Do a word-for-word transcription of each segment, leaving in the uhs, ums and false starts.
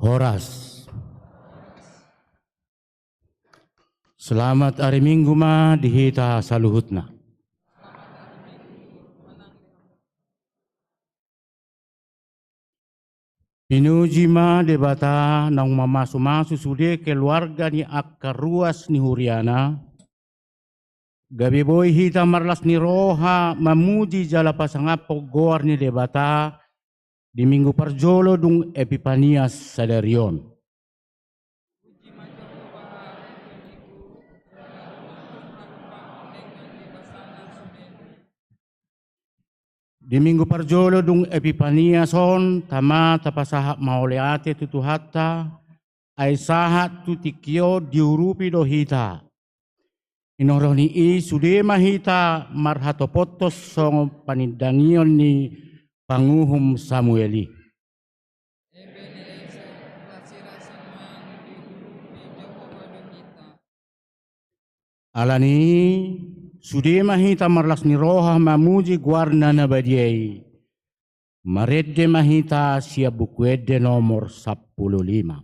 Horas. Selamat ari Minggu ma di hita saluhutna. Pinuji ma Debata naung mamasumasu sude keluarga ni angka ruas ni huriana, gabe boi hita marlas ni roha mamuji jala pasangaphon goar ni Debata di Minggu parjolo dung Epipania sadari on. Di Minggu parjolo dung Epipania son, tama tapasahat mauliate tu Tuhanta, ai sahat tu tingki on diurupi do hita. Inoroh ni i sude ma hita marhatopothon songon panindangion ni panguhum Samuel i. Ebenezer, las ni roha ma diurupi Jahowa do hita. Alani i, sude ma hita marlas ni roha mamuji goarna na badia i. Marende ma hita sian Buku Ende nomor sampulu lima.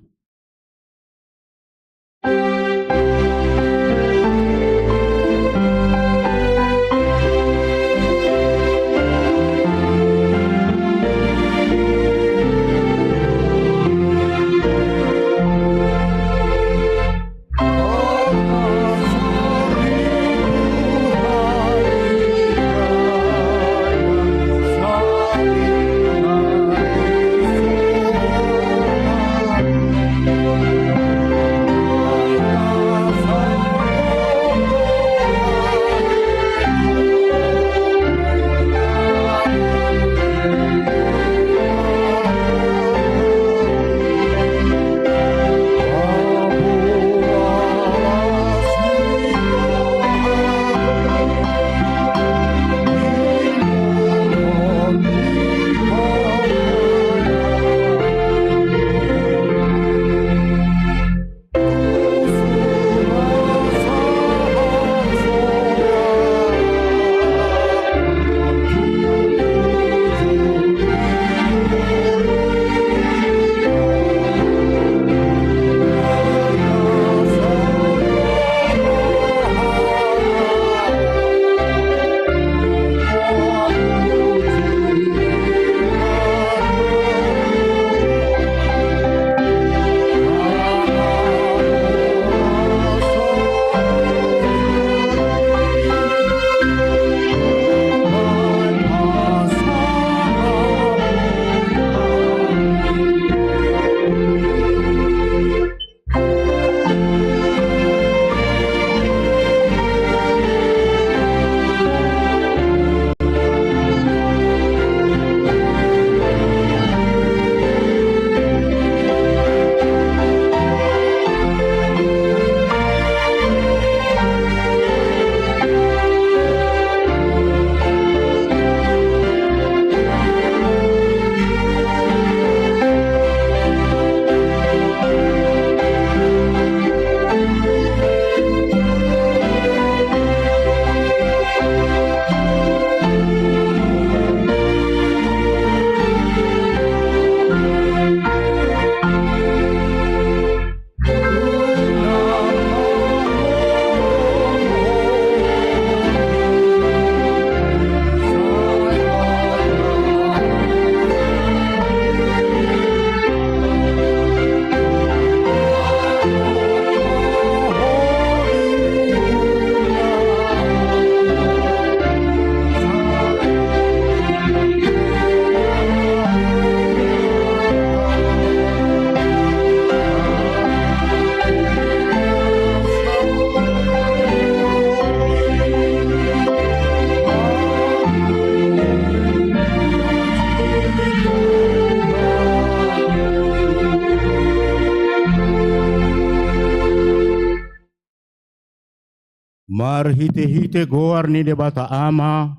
Marhitehite goar ni Debata Ama,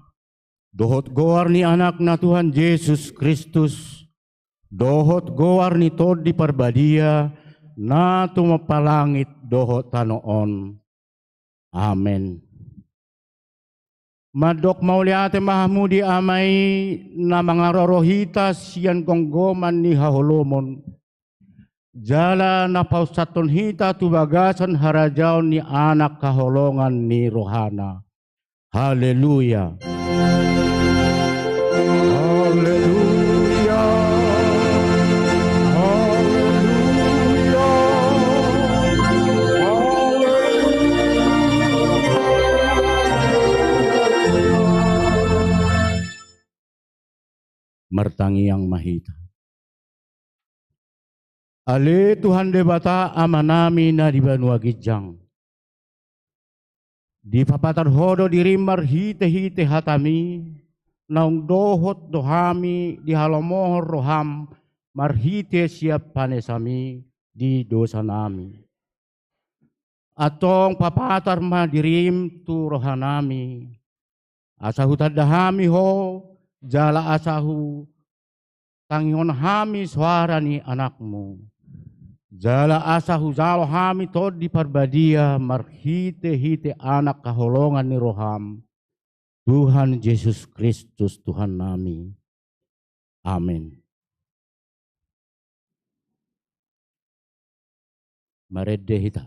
dohot goar ni Anakna Tuhan Jesus Kristus, dohot goar ni Tondi Parbadia, na tumompa langit dohot tano on. Amen. Mandok mauliate ma hamu di Ama i, na mangaroro hita sian gomgoman ni haholomon. jala na paussathon hita tu bagasan harajaon ni Anak haholongan ni rohana. Haleluya. Haleluya. Haleluya. Haleluya. Martangiang ma hita. Ale Tuhan Debata Amanami na di banua ginjang, dipapatar Ho do dirim marhitehite hataMi, naung dohot do hami dihalomohon rohaM marhite sian panesaMi di dosanami. Antong papatar ma dirim tu rohanami, asa hutanda hami Ho, jala asa hutangihon hami soara ni AnakMu, jala asa hujalo hami Tondi Parbadia marhitehite Anak haholongan ni rohaM, Tuhan Jesus Kristus Tuhannami. Amen. Marende hita.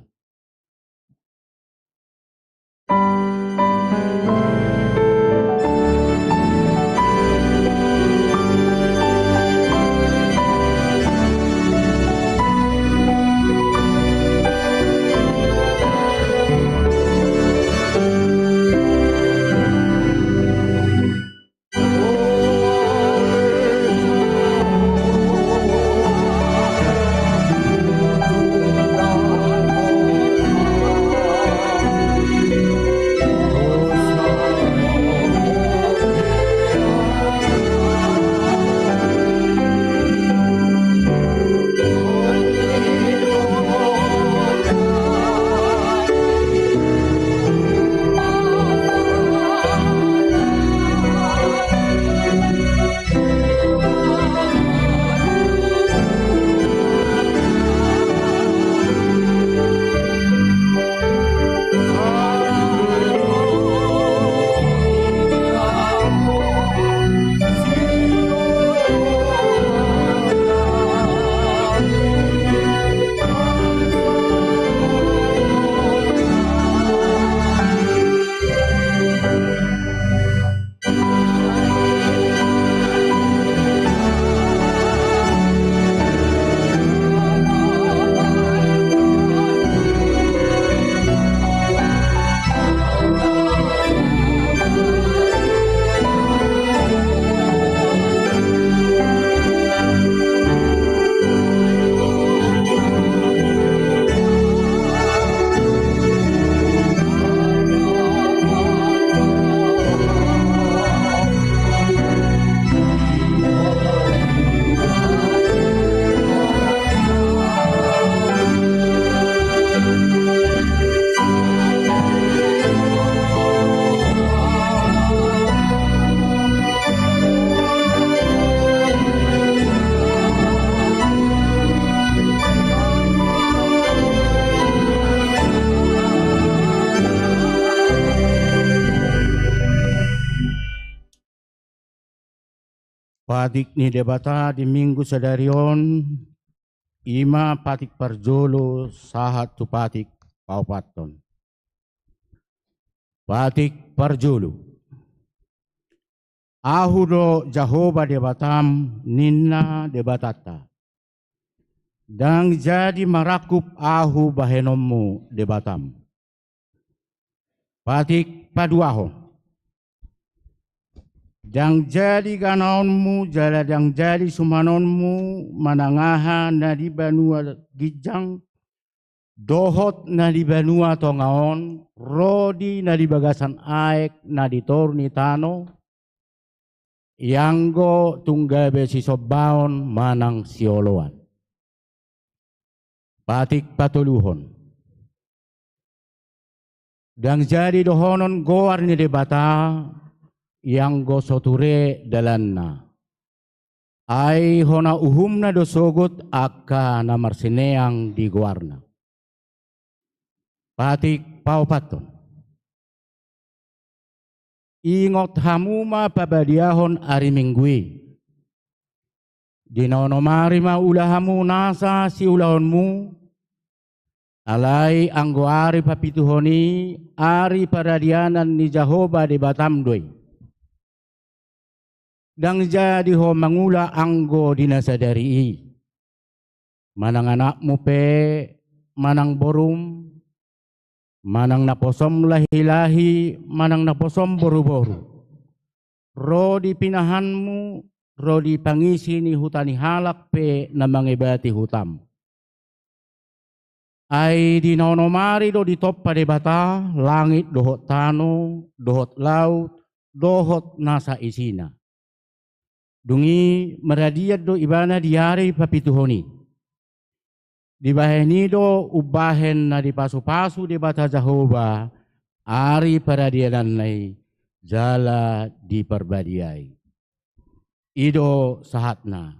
Patik ni Debata di Minggu sadari on, i ma patik parjolo sahat tu patik paopathon. Patik parjolo. Ahu do Jahowa Debatam, ninna Debatanta. Ndang jadi marangkup Ahu bahenonmu Debatam. Patik paduahon. Ndang jadi ganaonmu jala ndang jadi sumanonmu manang aha na di banua ginjang dohot na di banua tonga on, ro di na di bagasan aek na di toru ni tano, ianggo tung gabe sisombaon manang sioloan. Patik patoluhon. Ndang jadi dohonon goar ni Debata, ianggo so ture dalanna. Ai hona uhumna do sogot angka na marsineang di goarna. Patik paopathon. Ingot hamu ma pabadiahon ari Minggu i. Di na onom ari ma ula hamu nasa siulaonmu, alai anggo ari papituhon i ari paradianan ni Jahowa Debatam do i. Ndang jadi ho mangula anggo di na sadari i. Manang anakmu pe, manang borum, manang naposom lahi-lahi, manang naposom boru-boru, ro di pinahanmu, ro di pangisi ni huta ni halak pe na mangebati hutam. Ai di na onom ari do ditompa Debata langit dohot tano, dohot laut, dohot nasa isina. Dung i maradian do ibana di ari papituhon i. Dibahen i do umbahen na dipasu-pasu Debata Jahowa ari paradiananna i jala diparbadiai. I do sahatna.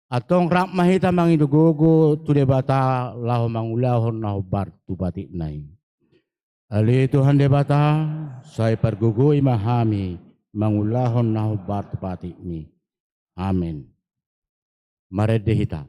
Antong rap ma hita mangido gogo tu Debata laho mangulahon na hombar tu patikna i. Ale Tuhan Debata, sai pargogoi ma hami mangulahon na hombar tu patikmi. Amen. Marende hita.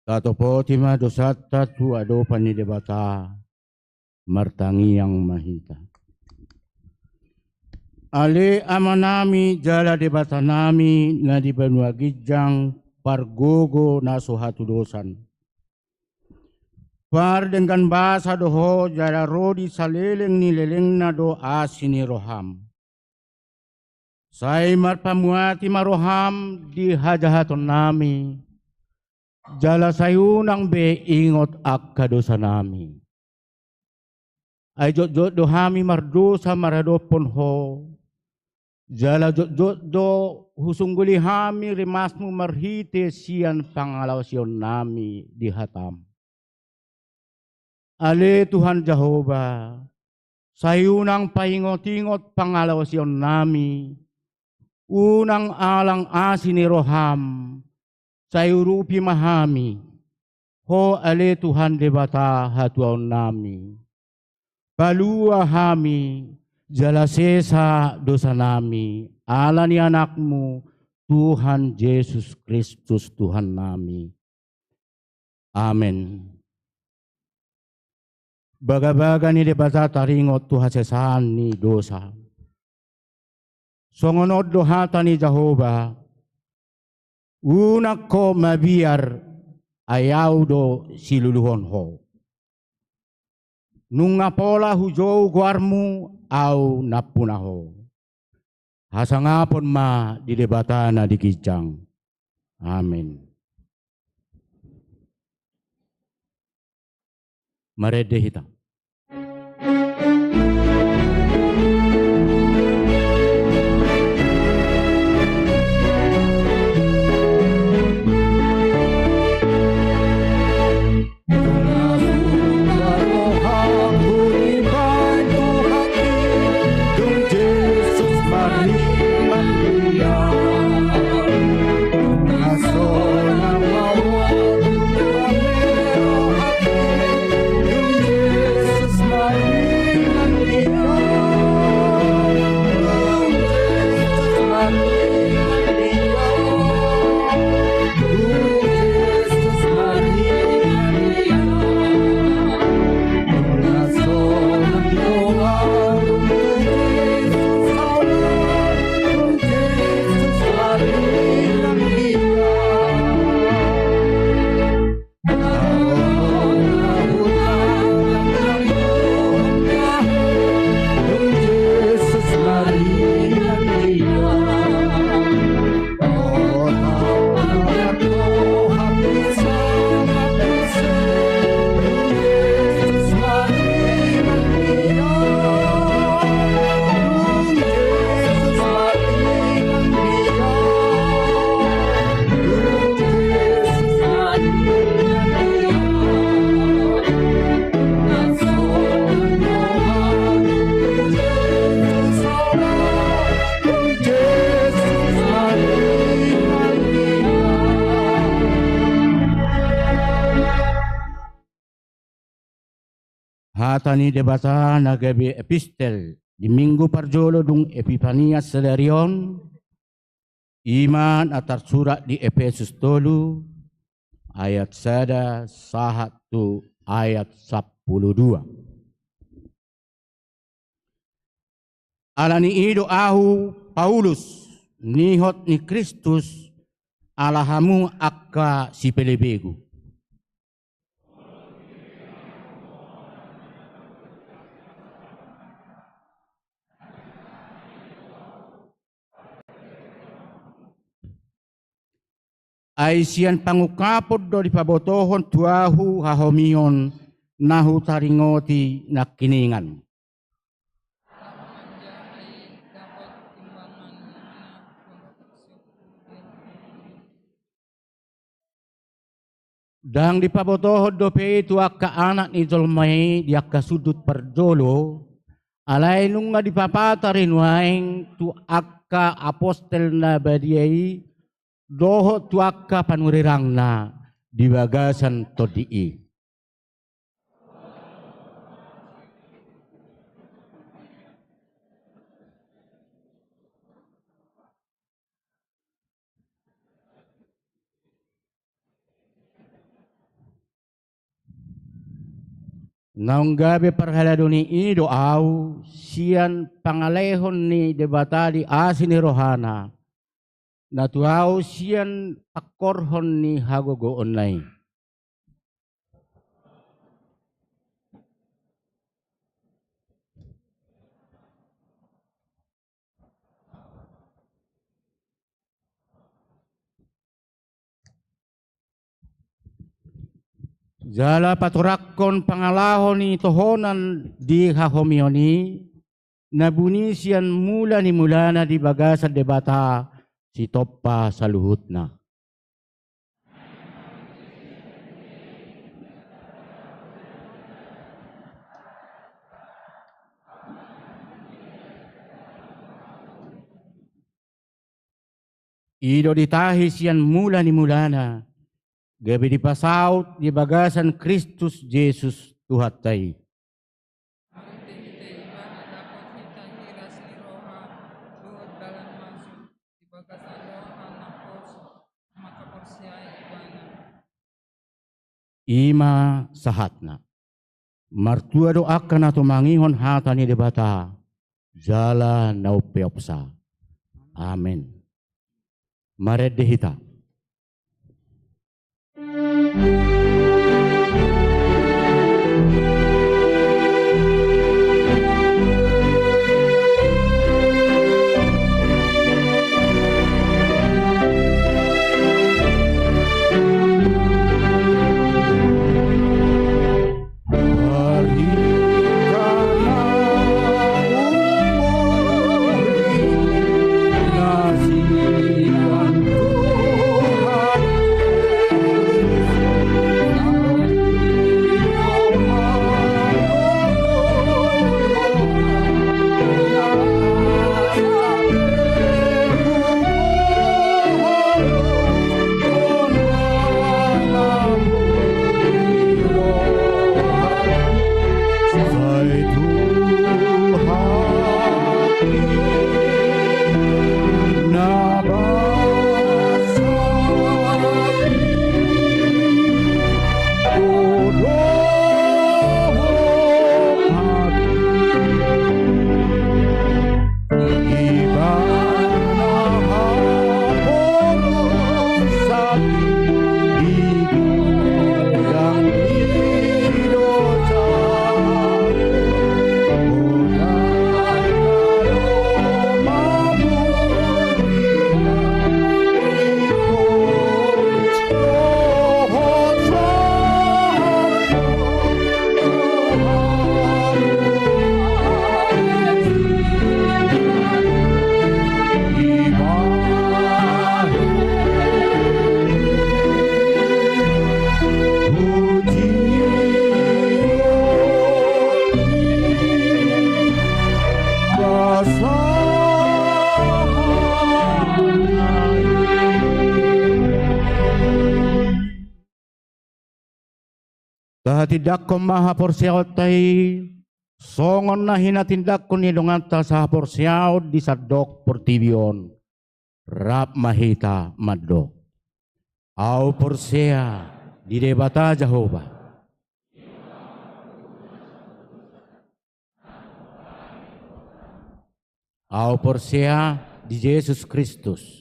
Tatopoti ma dosanta tu adopan ni Debata, martangiang ma hita. Ale Amanami jala Debatanami na di banua ginjang, pargogo na so hatudosan. Pardenggan basa do Ho jala ro di saleleng ni lelengna do asi ni roham. Sai marpamuati ma roham di hajahatonnami, jala sai unang be ingot angka dosanami. Ai jotjot do hami mardosa maradophon Ho, jala jotjot do husungguli hami rimasmu marhite sian pangalaosionnami di hatam. Ale Tuhan Jahowa, sai unang paingotingot pangalaosionnami, unang alang asi ni roham, sai urupi ma hami, Ho ale Tuhan Debata hatuaonnami. Palua hami, jala sesa dosanami, ala ni Anakmu, Tuhan Jesus Kristus Tuhannami. Amen. Bagabaga ni Debata taringot tu hasesaan ni dosa. Songon on do hata ni Jahowa: Unang ho mabiar, ai Ahu do siluluhon ho. Nunga pola hujou goarmu, Ahu nampuna ho. Hasangapon ma di Debata na di ginjang. Amen. Marende hita. Hata ni Debata na gabe epistel di minggu parjolo dung Epipania sadari on, i ma na tarsurat di Epesus tolu ayat sada sahat tu ayat sampulu dua. Ala ni i do ahu, Paulus, nihot ni Kristus, ala hamu angka sipelebegu. Ai sian pangungkapon do dipabotohon tu ahu hahomion na hutaringoti nangkiningan. Ndang dipabotohon dope i tu angka anak ni jolma i di angka sundut parjolo, alai nunga dipapatar i nuaeng tu angka apostel na badia i, dohot tu angka panurirangna di bagasan tondi i. Naung gabe parhalado ni i do ahu, sian pangalehon ni Debata di asi ni rohana, na tu ahu sian pangkorhon ni hagogoonna i. Jala patorangkon pangalaho ni tohonan di hahomion i, na buni sian mula ni mulana di bagasan Debata sitompa saluhutna. I do ditahi sian mula ni mulana, gabe dipasaut di bagasan Kristus Jesus Tuhanta i. Marende hita i ma, dapot hita hiras ni roha dohot dalan masuk di bagasan roha na pos mangkaporseai Ibana. I ma sahatna. Martua do angka na tumangihon hata ni Debata, jala na umpeopsa. Amen. Marende hita. Tahatindangkon ma haporseaonta i, songon na hinatindangkon ni donganta sahaporseaon di sandok portibi on. Rap ma hita mandok. Ahu porsea di Debata Jahowa. Ahu porsea di Jesus Kristus.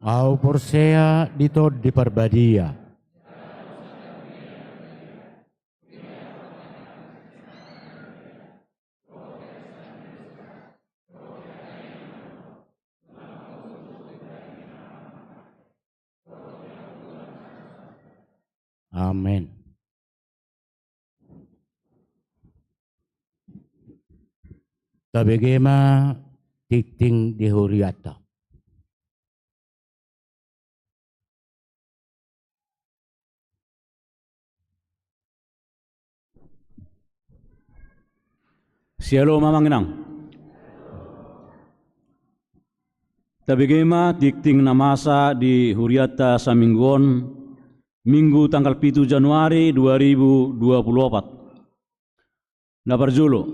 Ahu porsea di Tondi Parbadia. Amen. Tabege ma tingting di hurianta. Sialo ma amang inang. Tabege ma tingting na masa di hurianta saminggu on, Minggu tanggal pitu Januari dua ribu dua puluh opat. Na parjolo,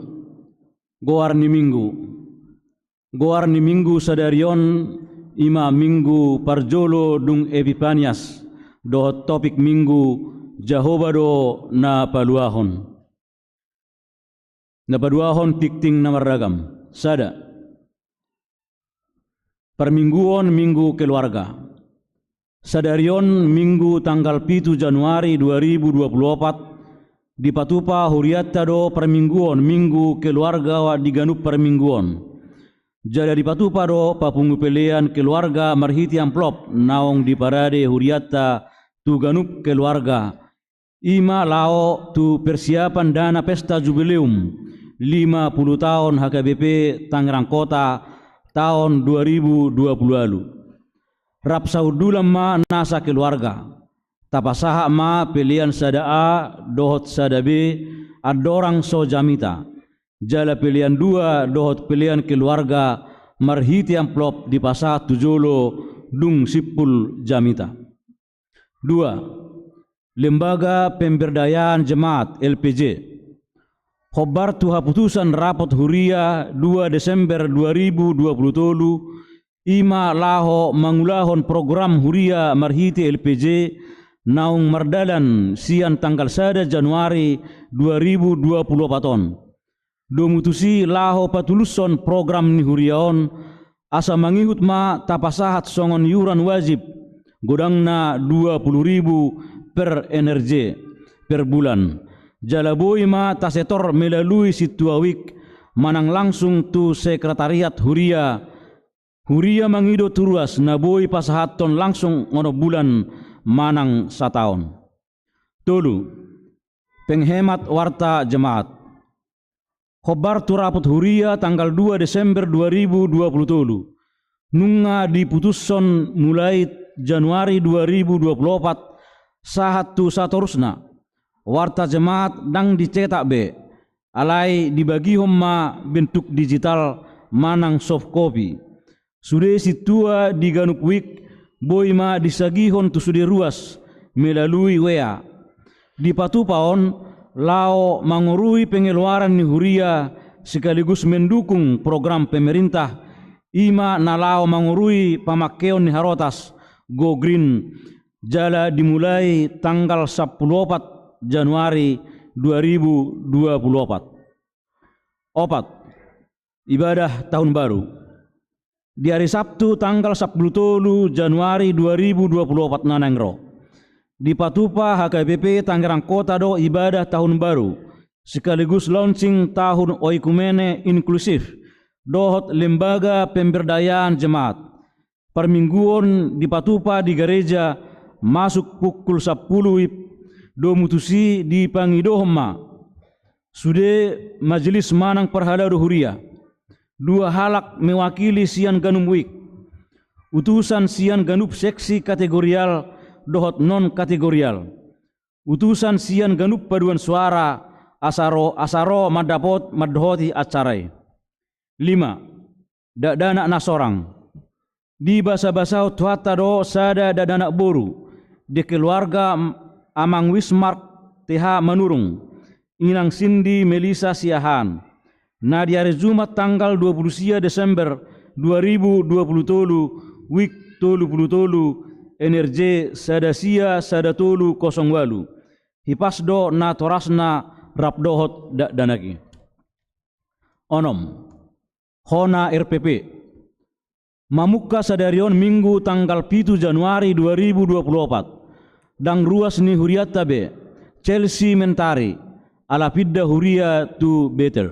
goar ni minggu. Goar ni minggu sadari on i ma minggu parjolo dung Epipanias, dohot topik minggu Jahowa do na paluahon. Na paduahon tingting na marragam. Sada. Parmingguon minggu keluarga. Sadari on Minggu tanggal pitu Januari dua ribu dua puluh opat, dipatupa hurianta do parmingguon minggu keluarga di ganup parmingguon. Jala dipatupa do papungu pelean keluarga marhite amplop naung diparade hurianta tu ganup keluarga, i ma laho tu persiapan dana pesta jubileum lima puluh taon H K B P Tangerang Kota taon dua ribu dua puluh ualu. Rap sahundulan ma nasa keluarga. Tapasahat ma pelean sada A dohot sada B, andorang so jamita. Jala pelean dua dohot pelean keluarga marhite amplop dipasahat tu jolo dung simpul jamita. Dua, Lembaga Pemberdayaan Jemaat, L P J. Hombar tu haputusan rapot huria dua Desember dua ribu dua puluh tolu, i ma laho mangulahon program huria marhite L P J naung mardalan sian tanggal sada Januari dua ribu dua puluh opat on. Domu tusi laho patulushon program ni huria on, asa mangihut ma tapasahat songon iuran wajib, godangna dua puluh ribu per N R J per bulan. Jala boi ma tasetor melalui sintua wik manang langsung tu sekretariat huria. Huria mangido tu ruas na boi pasahathon langsung onom bulan manang sataon. Tolu, penghemat warta jemaat. Hombar tu rapot huria tanggal dua Desember dua ribu dua puluh tolu, nunga diputushon mulai Januari dua ribu dua puluh opat sahat tu satorusna, warta jemaat ndang dicetak be, alai dibagihon ma bentuk digital manang soft copy. Sude sintua di ganup wik boi ma disagihon tu sude ruas melalui W A. Dipatupa on laho mangorui pengeluaran ni huria sekaligus mendukung program pemerintah, i ma na laho mangorui pamakkeon ni harotas, go green, jala dimulai tanggal sampulu opat Januari dua ribu dua puluh opat. Opat, ibadah tahun baru. Di ari Sabtu tanggal sampulu tolu Januari dua ribu dua puluh opat na naeng ro, dipatupa H K B P Tangerang Kota do ibadah tahun baru sekaligus launching tahun oikumene inklusif dohot lembaga pemberdayaan jemaat. Parmingguon dipatupa di gareja masuk pukul sampulu W I B, domu tusi dipangidohon ma sude majelis manang parhalado huria, dua halak mewakili sian ganup wik, utusan sian ganup seksi kategorial dohot non kategorial, utusan sian ganup paduan suara, asa ro, asa ro mandapot mandohoti acara i. Lima, dakdanak na sorang. Dibasabasahon Tuhanta do sada dakdanak boru, di keluarga Amang Wismark T H Manurung, Inang Sindi Melisa Siahaan, na di ari Jumat tanggal dua puluh sia Desember dua ribu dua puluh tolu, wik tolu puluh tolu, N R J sada sia sada tolu kosong walu. Hipas do natorasna rap dohot dakdanak i. Onom, hona R P P. Mamungka sadari on Minggu tanggal pitu Januari dua ribu dua puluh opat, ndang ruas ni hurianta be, Chelsea Mentari, ala pinda huria tu Betel.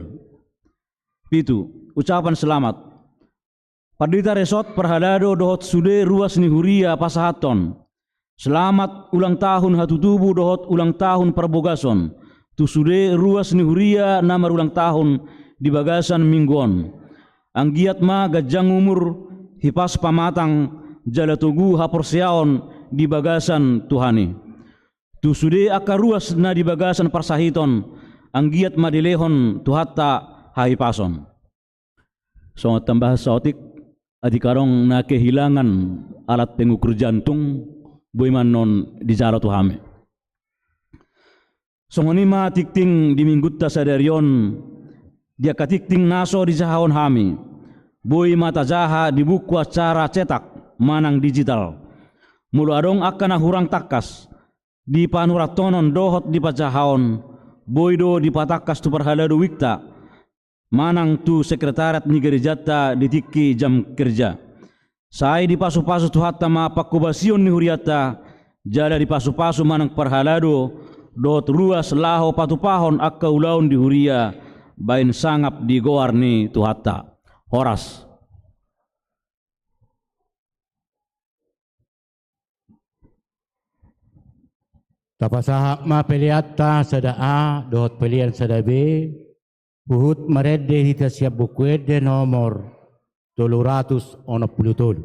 Pitu, ucapan selamat. Pandita resort, parhalado dohot sude ruas ni huria pasahathon selamat ulang tahun hatutubu dohot ulang tahun parbogason tu sude ruas ni huria na marulang tahun di bagasan Minggu on. Anggiat ma ganjang umur, hipas pamatang, jala togu haporseaon di bagasan Tuhan i. Tu sude angka ruas na di bagasan parsahiton, anggiat ma dilehon Tuhanta hahipason. Songon tambahan saotik, atik adong na kehilangan alat pengukur jantung, boi ma annon dijalo tu hami. Songon i ma tingting di Minggunta sadari on, di angka tingting na so dijahahon hami, boi ma tajaha di buku acara cetak manang digital. Molo adong angka na hurang tangkas di panurathonon dohot di pajahaon, boi do dipatangkas tu parhalado wikta manang tu sekretariat ni garejanta di tingki jam kerja. Sai dipasupasu Tuhanta ma pangkobasion ni hurianta, jala dipasupasu manang parhalado dohot ruas laho patupahon angka ulaon di huria baen sangap di goar ni Tuhanta. Horas. Tapasahat ma peleanta sada A dohot pelean sada B, huhut marende hita sian Buku Ende nomor tolu ratus onom pulu tolu.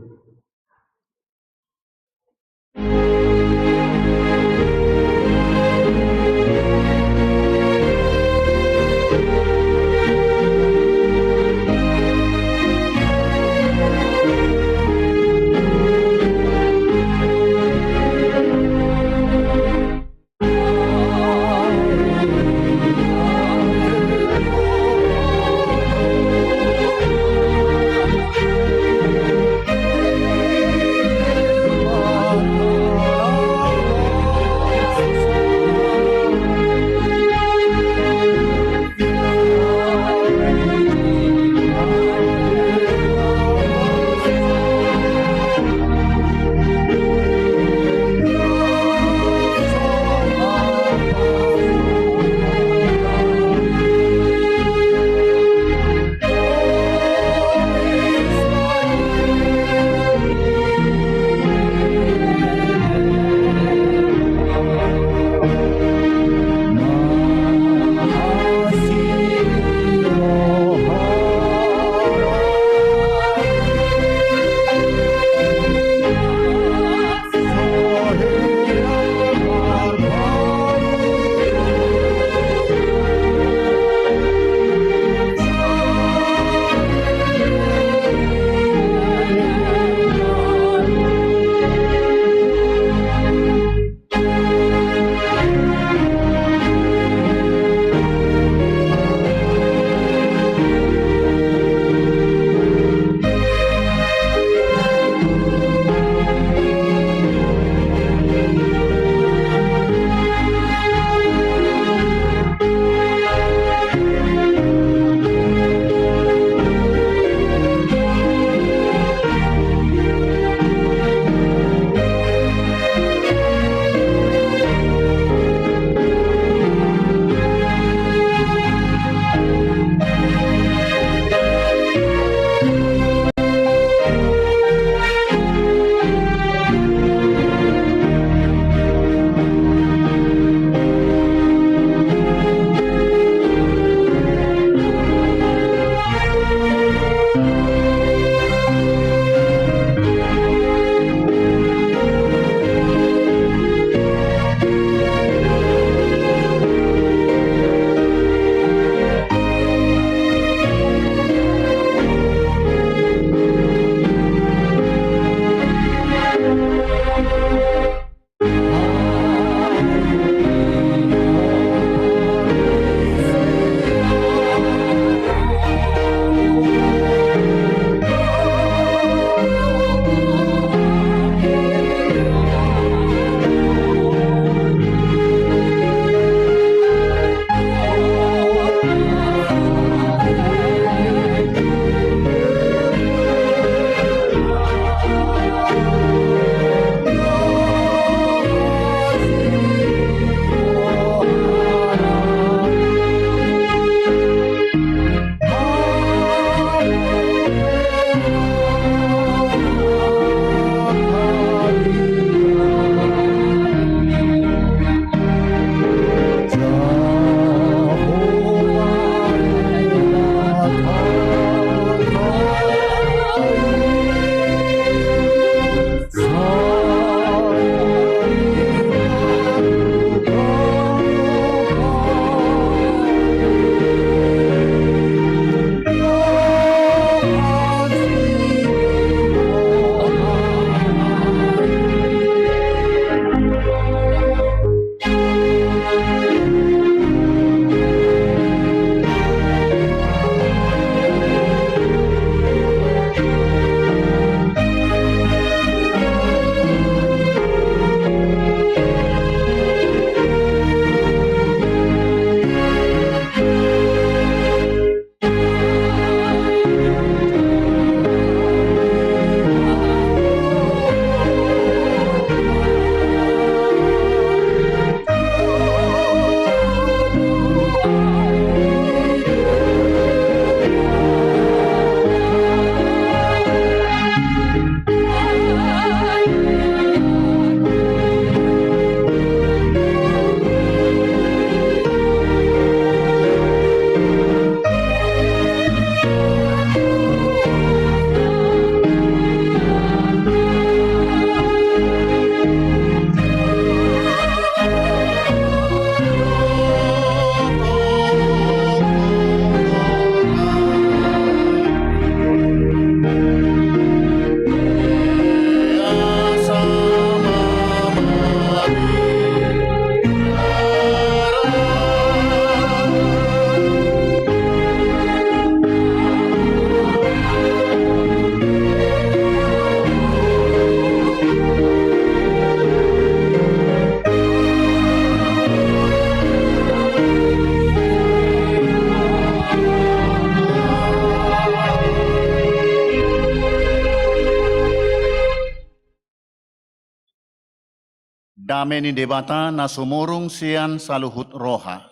Dame ni Debata na sumurung sian saluhut roha,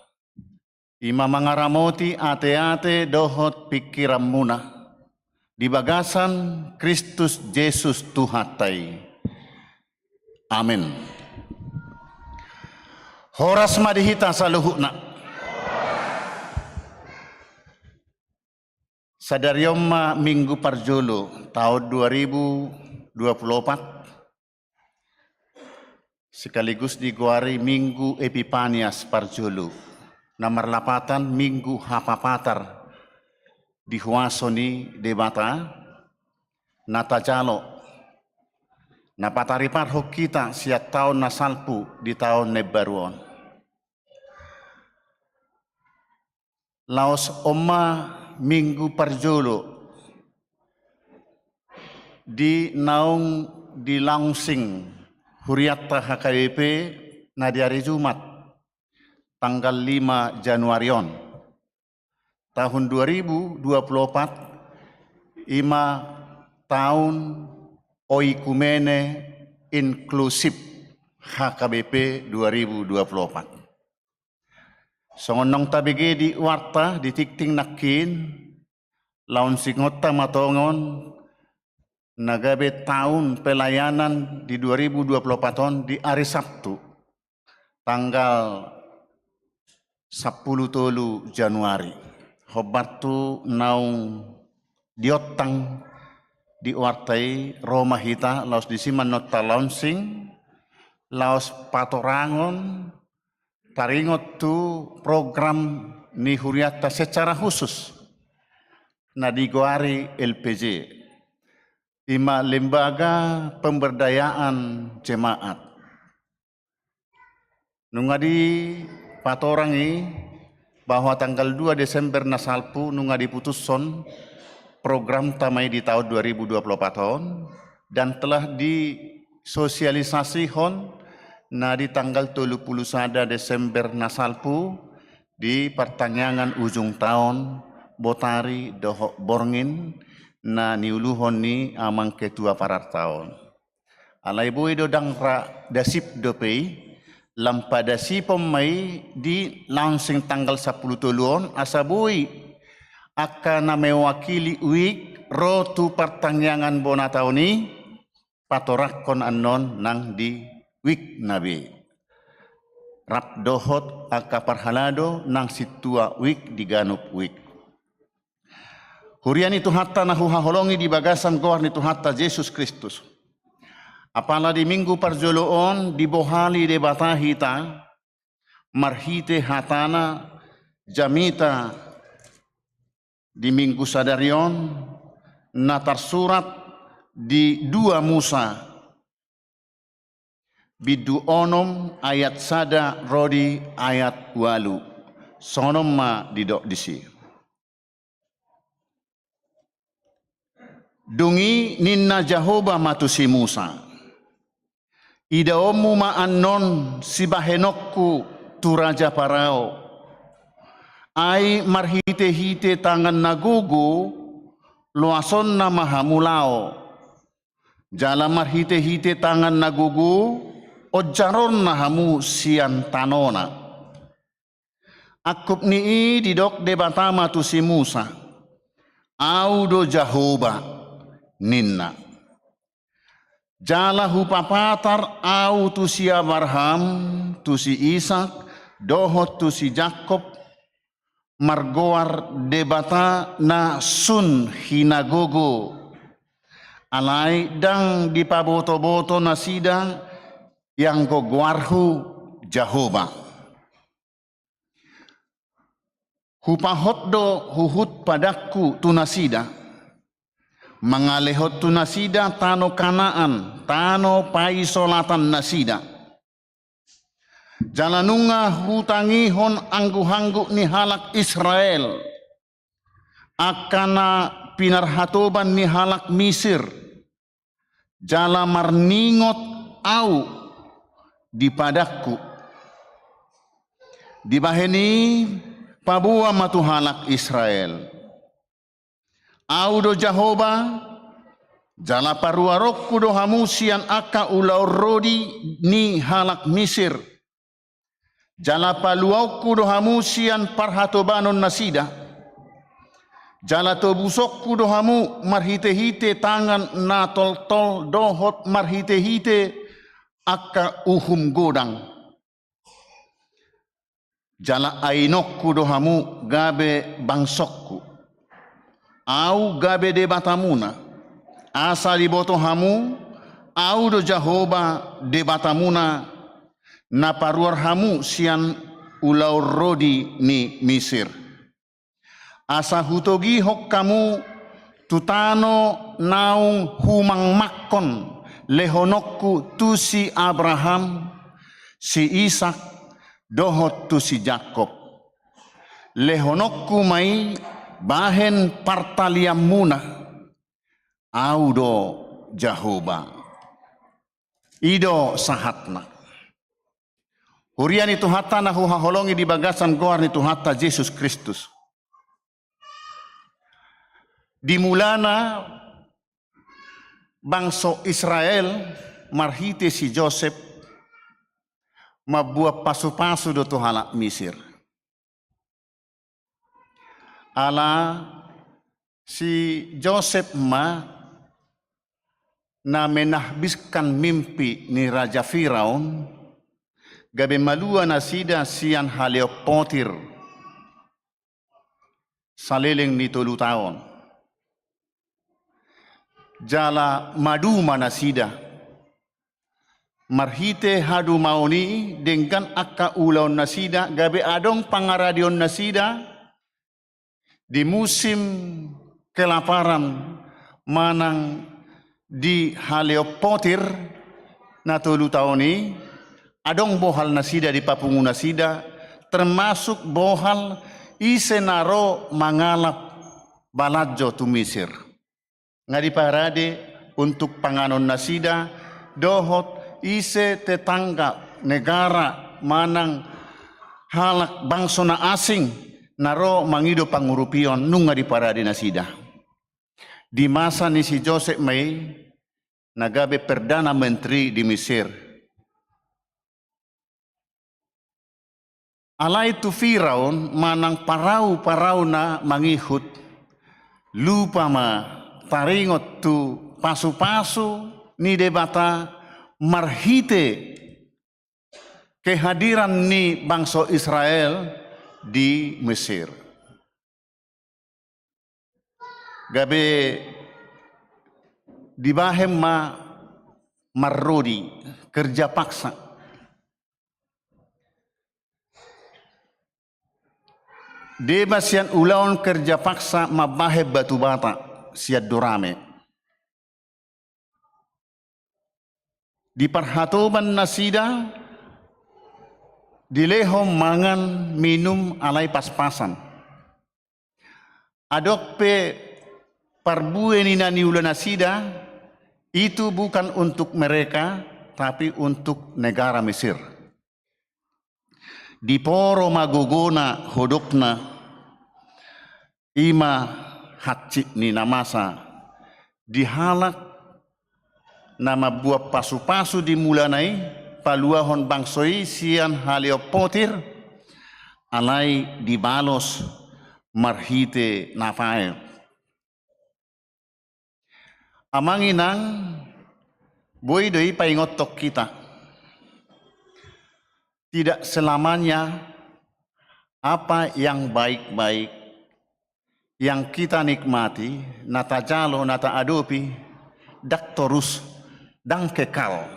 i ma mangaramoti ateate dohot pingkiranmuna di bagasan Kristus Jesus Tuhanta i. Amen. Horas ma di hita saluhutna. Sadari on ma Minggu parjolo taon dua ribu dua puluh opat, sekaligus digoari Minggu Epipanias parjolo, na marlapatan Minggu Hapapatar di huaso ni Debata, na tajalo, na patariparhon hita sian taon na salpu di taon na imbaru on. Laos on ma Minggu parjolo di naung di-launching hurianta H K B P na di ari Jumat, tanggal lima Januari on, taon dua ribu dua puluh opat, i ma taon oikumene inklusif H K B P dua ribu dua puluh opat. Songon naung tabege di warta di tingting nangkin, launching-onta ma tongon na gabe taon pelayanan di dua ribu dua puluh opat on di ari Sabtu, tanggal sampulu tolu Januari. Hombar tu naung diontang di warta i, ro ma hita, laos disi ma annon ta-launching, laos patorangon taringot tu program ni hurianta secara khusus na digoari L P J, i ma Lembaga Pemberdayaan Jemaat. Nunga dipatorang i bahwa tanggal dua Desember na salpu nunga diputushon programta ma i di taon dua ribu dua puluh opat on, dan telah disosialisasihon na di tanggal tolu puluh sada Desember na salpu di partangiangan ujung taon, Botari dohot Borngin, na niuluhon ni Amang Ketua Pararta on. Alai boi do ndang ra dasip dope i, lam padasipon ma i di launching tanggal sampulu tolu on, asa boi angka na mewakili wijk ro tu partangiangan bona taon i, patorangkon annon nang di wijk na be, rap dohot angka parhalado nang sintua wijk di ganup wijk. Huria ni Tuhanta na huhaholongi di bagasan goar ni Tuhanta Jesus Kristus. Apala di Minggu parjolo on dibohali Debata hita marhite hatana jamita di Minggu sadari on, na tarsurat di dua Musa, bindu onom ayat sada ro di ayat ualu. Songon on ma didok disi. Dung i ninna Jahowa ma tu si Musa: Idaonmu ma annon sibahenonku tu raja Parao. Ai marhitehite tangan na gogo loasonna ma hamu laho. Jala marhitehite tangan na gogo onjaronna hamu sian tanona. Angkup ni i didok Debata ma tu si Musa: Ahu do Jahowa, ninna. Jala hupapatar Ahu tu si Abraham, tu si Isak, dohot tu si Jakob, margoar Debata na sun hinagogo. Alai ndang dipabotoboto nasida ianggo goarhu Jahowa. Hupahot do huhut padangku tu nasida, mangalehon tu nasida tano Kanaan, tano paisolatan nasida. Jala nunga hutangihon anggukanggu ni halak Israel, angka na pinarhatoban ni halak Misir, jala marningot Ahu di padangku. Dibahen i paboa ma tu halak Israel: Ahu do Jahowa, Jala paruaronku do hamu sian angka ulaon rodi ni halak Misir. Jala paluaonku do hamu sian parhatobanon nasida. Jala tobusonku do hamu marhitehite tangan na toltol dohot marhitehite angka uhum godang. Jala ainonku do hamu gabe bangsongku. Ahu gabe Debatamuna. Asa diboto hamu, Ahu do Jahowa Debatamuna, na paruar hamu sian ulaon rodi ni Misir. Asa hutogihon hamu tu tano naung humangmangkon lehononku tu si Abraham, si Isak, dohot tu si Jakob. Lehononku ma i bahen partalianmuna. Ahu do Jahowa. I do sahatna. Huria ni Tuhanta na huhaholongi di bagasan goar ni Tuhanta Jesus Kristus. Di mulana bangso Israel marhite si Josep mambuat pasupasu do tu halak Misir. Ala si Josep ma na menahbiskan mimpi ni Raja Firaun, gabe malua nasida sian haleon potir saleleng ni tolu taon. Jala maduma nasida. Marhite hadumaon i denggan angka ulaon nasida, gabe adong pangaradeon nasida di musim kelaparan manang di haleon potir na tolu taon i, adong bohal nasida dipapungu nasida, termasuk bohal ise na ro mangalap balanjo tu Misir. Nga diparade untuk panganon nasida, dohot ise tetangga negara manang halak bangso na asing na ro mangido pangurupion, nunga diparade nasida. Di masa ni si Josep ma i na gabe perdana menteri di Misir. Alai tu Firaun manang parau-parau na mangihut, lupa ma taringot tu pasupasu ni Debata marhite kehadiran ni bangso Israel di Mesir. Gabe dibahen ma marrodi, kerja paksa. Deba sian ulaon kerja paksa mambahen batu bata sian dorame. Di parhatoban nasida dilehon mangan minum alai paspasan. Adong pe parbue ni na niula nasida, itu bukan untuk mereka, tapi untuk negara Mesir. Diporo ma gogona, hodokna, i ma hansit ni na masa di halak na mambuat pasupasu di mulana i, paluahon bangso i sian haleon potir, alai dibalos marhite napaet. Amang inang, boi do i paingothon hita. Tidak selamanya apa yang baik-baik yang kita nikmati, na tajalo, na taadopi, ndang torus, ndang kekal.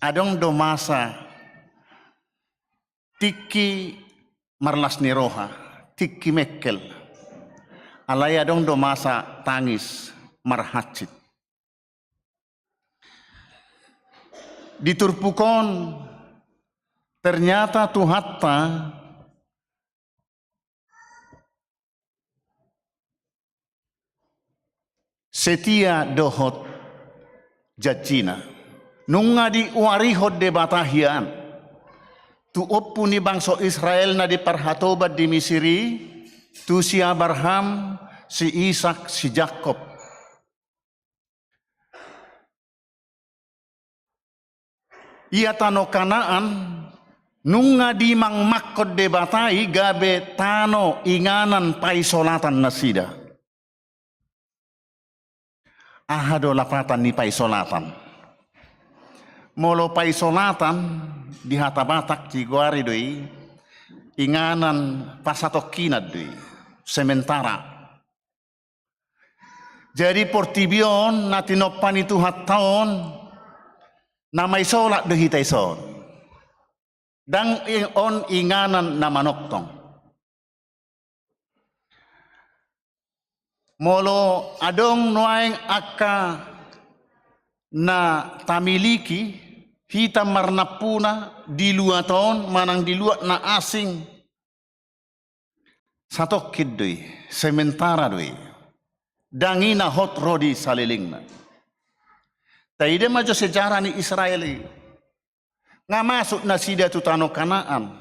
Adong do masa tingki marlas ni roha, tingki mengkel. Alai adong do masa tangis marhansit. Di turpuk on, ternyata Tuhanta setia dohot janjina. Nunga diuarihon Debata hian tu ompu ni bangso Israel na di parhatoban di Misir i, tu si Abraham, si Isak, si Jakob. Ia tano Kanaan nunga dimangmangkon Debata i gabe tano inganan paisolatan nasida. Aha do lapatan ni paisolatan? Molo paisolatan di hata Batak digoari do i inganan pasatongkinan do i, sementara. Jadi portibi on na tinompa ni Tuhanta on na maisolat do hita ison. Ndang i-, on inganan na manongtong. Molo adong nuaeng angka na tamiliki hita marnampuna di luat on manang di luat na asing, satongkin do i, sementara do i. Ndang i na hot ro di salelengna. Taida ma jo sejarah ni Israel i. Nga masuk nasida tu tano Kanaan.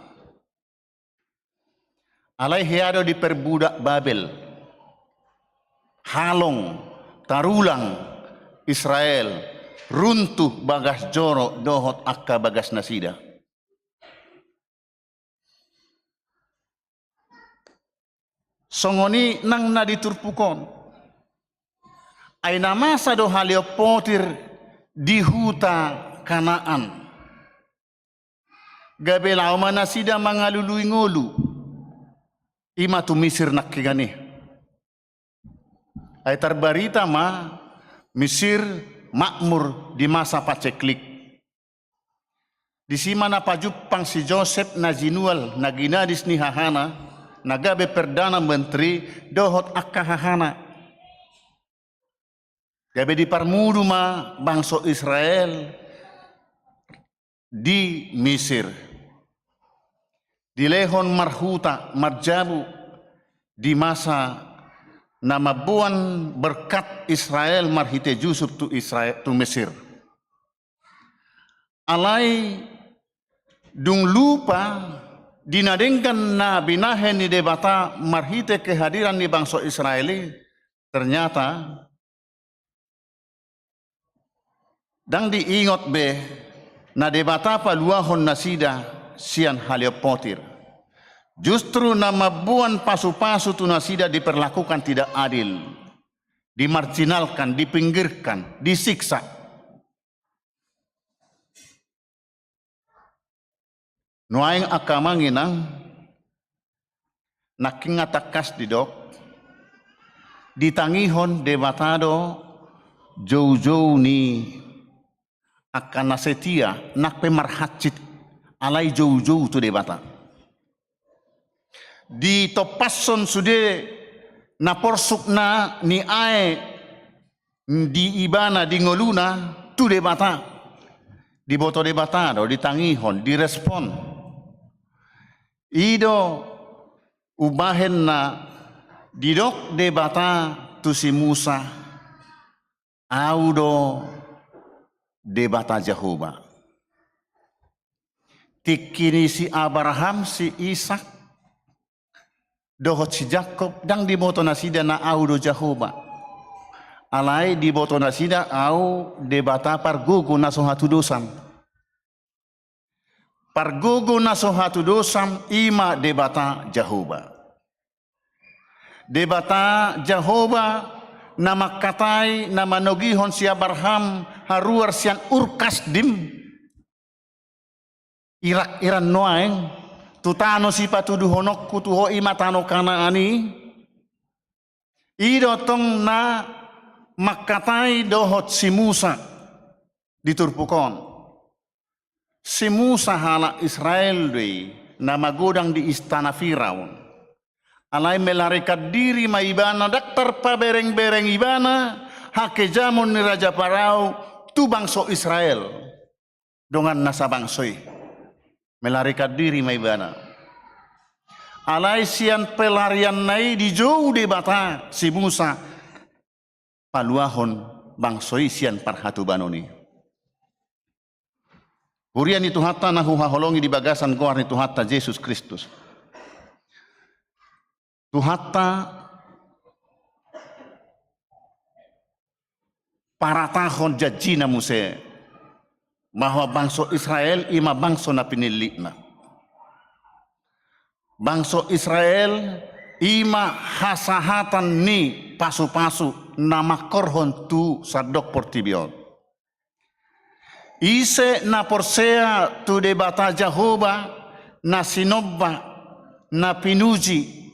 Alai hea do diperbudak Babel. Halong, tarulang Israel, runtuh bagas joro dohot angka bagas nasida. Songon i nang na di turpuk on. Ai na masa do haleon potir di huta Kanaan. Gabe laho ma nasida mangalului ngolu. I ma tu Misir nangkiningan i. Ai tarbarita ma Misir makmur di masa paceklik. Disi ma na pajumpang si Josep na jinual na ginadis ni hahana, na gabe perdana menteri dohot angka hahana. Gabe diparmudu ma bangso Israel di Misir. Dilehon marhuta, marjabu di masa na mamboan berkat Israel marhite Jusuf tu Israel, tu Mesir. Alai dung lupa di na denggan na binahen ni Debata marhite kehadiran ni bangso Israel i, ternyata ndang diingot be na Debata paluahon nasida sian haleon potir. Justru na mamboan pasu-pasu tu nasida diperlakukan tidak adil, dimarginalkan, dipinggirkan, disiksa. Nuaeng angka amang inang, nangkin nga tangkas didok, ditangihon Debata do joujou ni angka na setia, nang pe marhansit alai joujou tu Debata. Ditompashon sude na porsuk na niae di ibana, di ngoluna tu Debata. Diboto Debata do, ditangihon, direspon. I do umbahen na didok Debata tu si Musa, Au do Debata Jahowa. Tingki ni si Abraham, si Isak, dohot si Jakob, ndang diboto nasida na Au do Jahowa. Alai diboto nasida Au Debata pargogo na so hatudosan. Pargogo na so hatudosan i ma Debata Jahowa. Debata Jahowa na mangkatai, na manogihon si Abraham haruar sian Ur Kasdim, Irak, Iran nuaeng, tu tano sipatuduhononku tu ho, i ma tano Kanaan i. I do tong na mangkatai dohot si Musa di turpuk on. Si Musa halak Israel do i na magodang di istana Firaun. Alai melarikan diri ma ibana, ndang tarpabereng-bereng ibana hakejamon ni Raja Parao tu bangso Israel, donganna sabangso i. Melarikan diri ma ibana. Alai sian pelarianna i dijou Debata si Musa paluahon bangso i sian parhatobanon i. Huria ni Tuhanta na huhaholongi di bagasan goar ni Tuhanta Jesus Kristus. Tuhanta paratahon janjina muse. bahwa bangso Israel i ma bangso na pinillitna. Bangso Israel i ma hasahatan ni pasupasu na mangkorhon tu sandok portibi on. Ise na porsea tu Debata Jahowa, na sinomba, na pinuji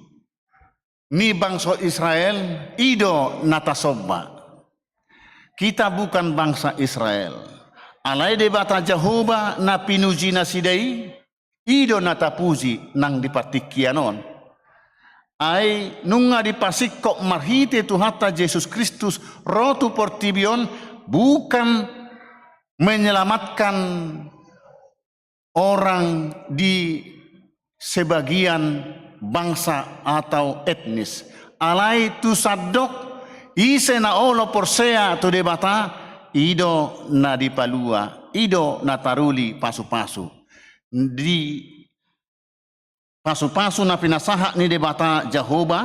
ni bangso Israel, i do na tasomba. Kita bukan bangsa Israel. Alai Debata Jahowa na pinuji nasida i, i do na tapuji nang di partingkian on. Ai nunga dipasingkop marhite Tuhanta Jesus Kristus ro tu portibi on, bukan menyelamatkan orang di sebagian bangsa atau etnis. Alai tu sandok, ise na olo porsea tu Debata, i do na dipalua, i do na taruli pasupasu. Di pasupasu na pinasahat ni Debata Jahowa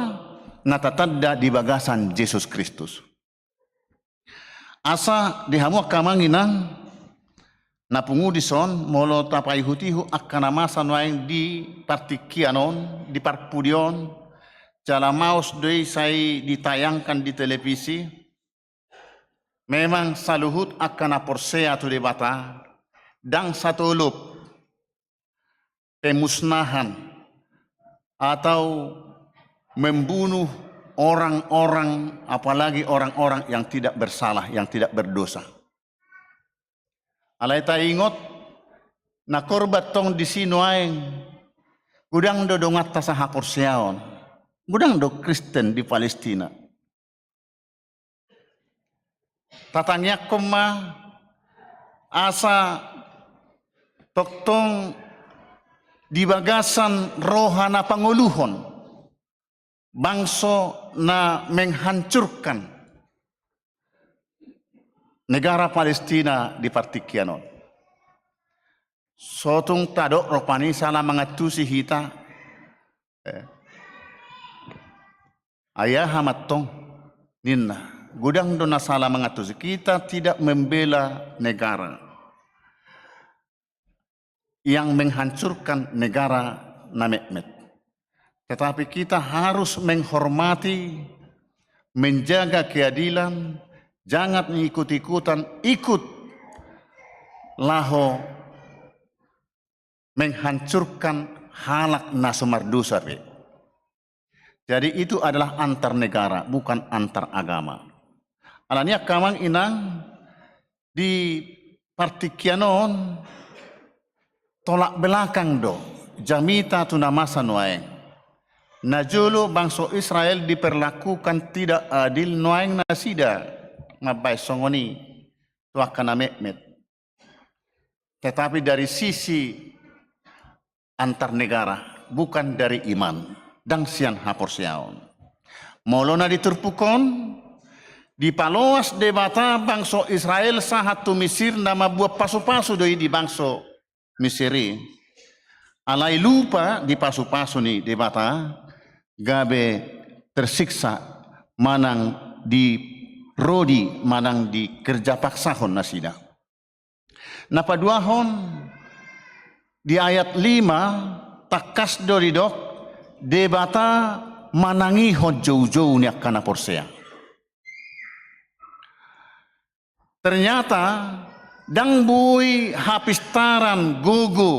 na tatanda di bagasan Jesus Kristus. Asa di hamu angka amang inang na pungu dison, molo tapaihut-ihut angka na masa nuaeng di partingkian on, di parpudi on, jala maos do i sai ditayangkan di televisi. Memang saluhut angka na porsea tu Debata, ndang satolop pemusnahan atau membunuh orang-orang, apalagi orang-orang yang tidak bersalah, yang tidak berdosa. Alai taingot, na korban tong disi nuaeng, godang do donganta sahaporseaon, godang do Kristen di Palestina. Tatangiangkon ma asa tongtong di bagasan roha na pangoluhon, bangso na menghancurkan negara Palestina di partingkian on. So tung tadok rupani sala mangantusi hita. Eh. Ai aha mantong ninna, godang do na sala mangantusi. Kita tidak membela negara yang menghancurkan negara na metmet. Tetapi kita harus menghormati, menjaga keadilan, jangan ikut-ikutan ikut laho menghancurkan halak na so mardosa pe. Jadi itu adalah antar negara, bukan antar agama. Alani i angka amang inang, di partingkian on tolak belakang do jamita tu na masa nuaeng. Na jolo bangso Israel diperlakukan tidak adil nuaeng nasida mambaen songon i tu angka na metmet. Tetapi dari sisi antar negara, bukan dari iman, ndang sian haporseaon. Molo na di turpuk on, dipaloas Debata bangso Israel sahat tu Misir na mambuat pasupasu do i di bangso Misir i. Alai lupa di pasupasu ni Debata, gabe tersiksa manang dirodi manang dikerja paksahon nasida. Na paduahon, di ayat lima tangkas do didok Debata manangihon joujou ni angka na porsea. Ternyata ndang boi hapistaran, gogo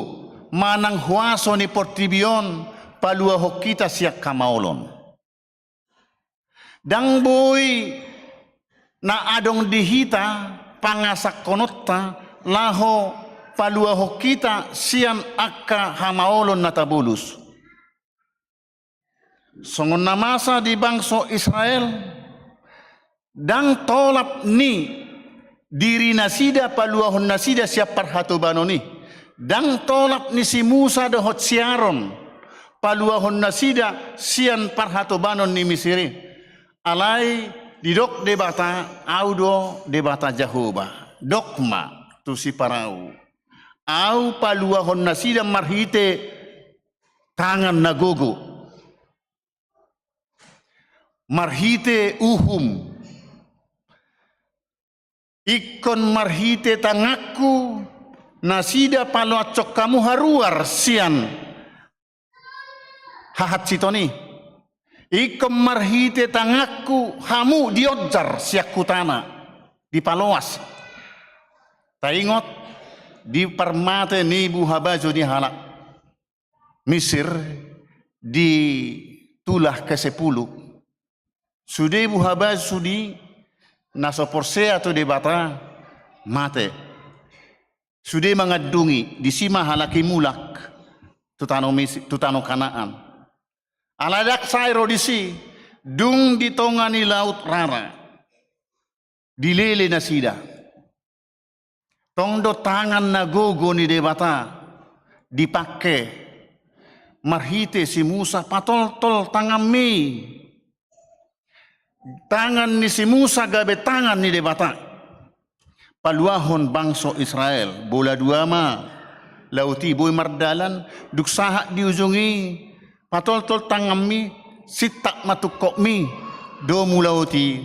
manang huaso ni portibi on paluahon hita sian hamaolon. Ndang boi na adong di hita pangasahononta laho paluahon hita sian angka hamaolon na tabolus. Songon na masa di bangso Israel, ndang tolap ni diri nasida paluahon nasida sian parhatobanon i. Ndang tolap ni si Musa dohot si Aron paluahon nasida sian parhatobanon ni Misir i. Alai didok Debata, Au do Debata Jahowa. Dok ma tu si Parau, Au paluahon nasida marhite tangan na gogo, marhite uhum, ingkon marhite tanganku nasida paloashon hamu haruar sian hahansiton i. Ingkon marhite tanganku hamu dionjar sian hutana, dipaloas. Taingot, di parmate ni buhabaju ni halak Misir di tulah kesepuluh, sude buhabaju ni na so porsea tu Debata mate. Sude mangandungi, disi ma halak i mulak tu tano Misi-, tu tano Kanaan. Alai ndang sae ro disi, dung di tonga ni Laut Rara dilele nasida. Tong do tangan na gogo ni Debata dipangke marhite si Musa, patoltol tanganmi. Tangan ni si Musa gabe tangan ni Debata paluahon bangso Israel. Bola dua ma laut i, boi mardalan. Dung sahat di ujung i, patoltol tanganmi, sintap ma tungkotmi, domu laut i,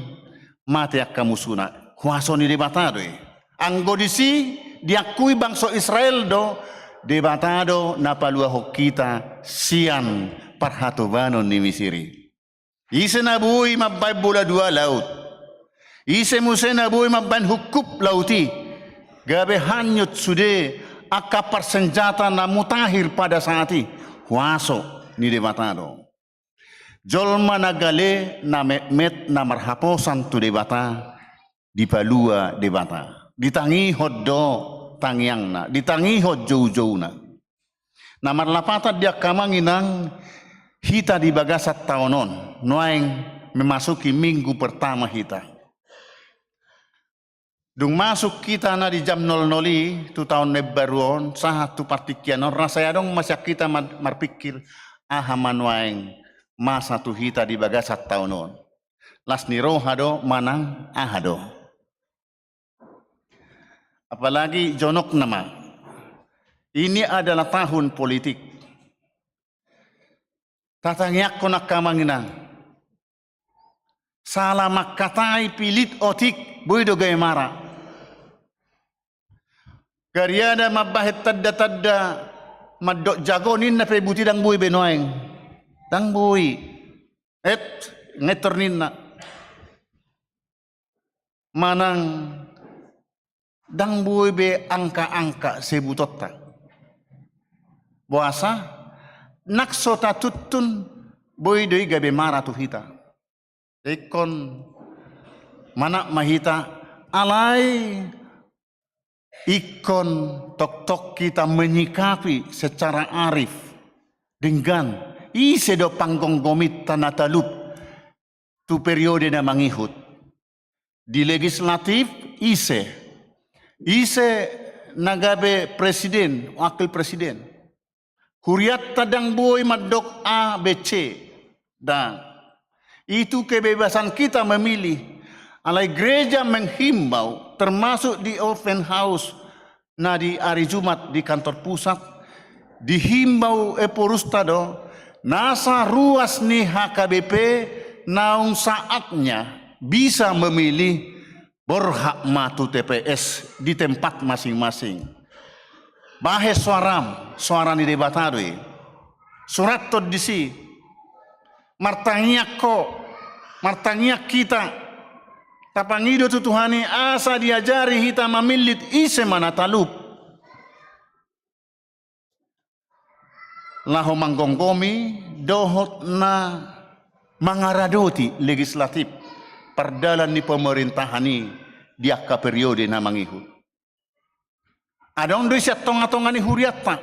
mate angka musuna. Huaso ni Debata do i. Anggo disi diakui bangso Israel do, Debata do na paluahon hita sian parhatobanon ni Misir i. Ise na boi mambaen bola dua laut? Ise muse na boi mambaen hungkup laut i? Gabe hanyut sude angka parsenjata na mutakhir pada saat i. Huaso ni Debata do. Jolma na gale, na metmet, na marhaposan tu Debata, dipalua Debata. Ditangihon do tangiangna, ditangihon joujouna. Na marlapatan di angka amang inang, hita di bagasan taon on, nuaeng memasuki minggu pertama hita. Dung masuk hita na di jam nol nol i tu taon na imbaru on, sahat tu partingkian on, rasa i adong ma sian hita ma-, marpingkir, aha ma nuaeng masa tu hita di bagasan taon on. Las ni roha do manang aha do. Apalagi jonok nama. Ini adalah tahun politik. Tatangiangkon angka amang inang. Sala mangkatai pilit otik boi do gabe mara. Gariada mambahen tanda-tanda mandok jago ninna pe buti ndang boi be nuaeng. Ndang boi. Et, ngetor ninna. Manang ndang boi be angka-angka sebutonta. Boasa, nang so tatuntun boi do i gabe mara tu hita. Ingkon manat ma hita, alai ingkon toktok hita menyikapi secara arif. Denggan, ise do panggomgominta na talup tu periode na mangihut. Di legislatif ise, ise na gabe presiden, wakil presiden. Hurianta ndang boi mandok A, B, C. Ndang. Itu kebebasan kita memilih. Alai gereja menghimbau, termasuk di open house, na di ari Jumat di kantor pusat, dihimbau eporusta do, nasa ruas ni H K B P naung saatnya bisa memilih, borhat ma tu T P S di tempat masing-masing. Bahen soaram, soara ni Debata do i. Surathon disi. Martangiang ho, martangiang hita. Tapangido tu Tuhan i asa diajari hita mamillit ise ma na talup. Laho manggomgomi dohot na mangaradoti legislatif, pardalan ni pemerintahan i di angka periode na mangihut. Adong do i sian tonga-tonga ni hurianta,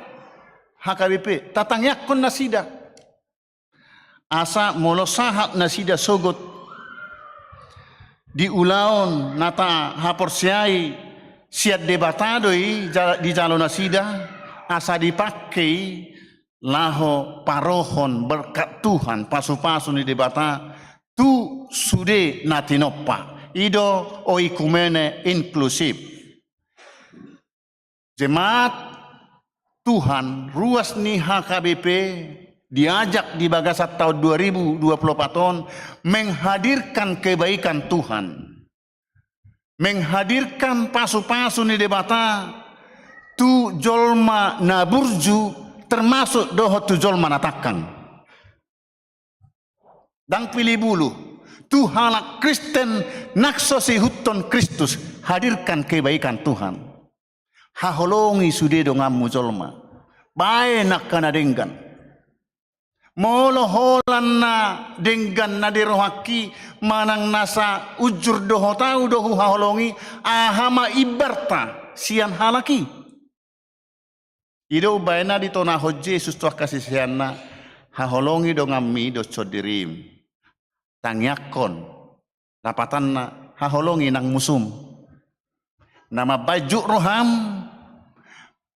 H K B P, tatangiangkon nasida. Asa molo sahat nasida sogot di ulaon na tahaporseai sian Debata do i ja-, dijalo nasida, asa dipangke i laho parohon berkat Tuhan, pasu-pasu ni Debata, tu sude na tinompa. I do oikumene inklusif. Jemaat Tuhan, ruas ni H K B P, diajak di bagasan tahun dua ribu dua puluh empat on menghadirkan kebaikan Tuhan. Menghadirkan pasu-pasu ni Debata tu jolma na burju, termasuk dohot tu jolma na tangkang. Ndang pilih bulu, tu halak Kristen nang so siihuthon Kristus, hadirkan kebaikan Tuhan. Haholongi sude donganmu jolma. Baen angka na denggan. Molo holan na denggan na di rohangki manang nasa unjur dohot ahu do huhaholongi, aha ma imbarta sian halak i? I do umbahen na ditonahon Jesus tu angka siseanna, haholongi donganmi dohot sondirim. Tangiangkon, lapatanna haholongi nang musum. Na mambaen jut roham,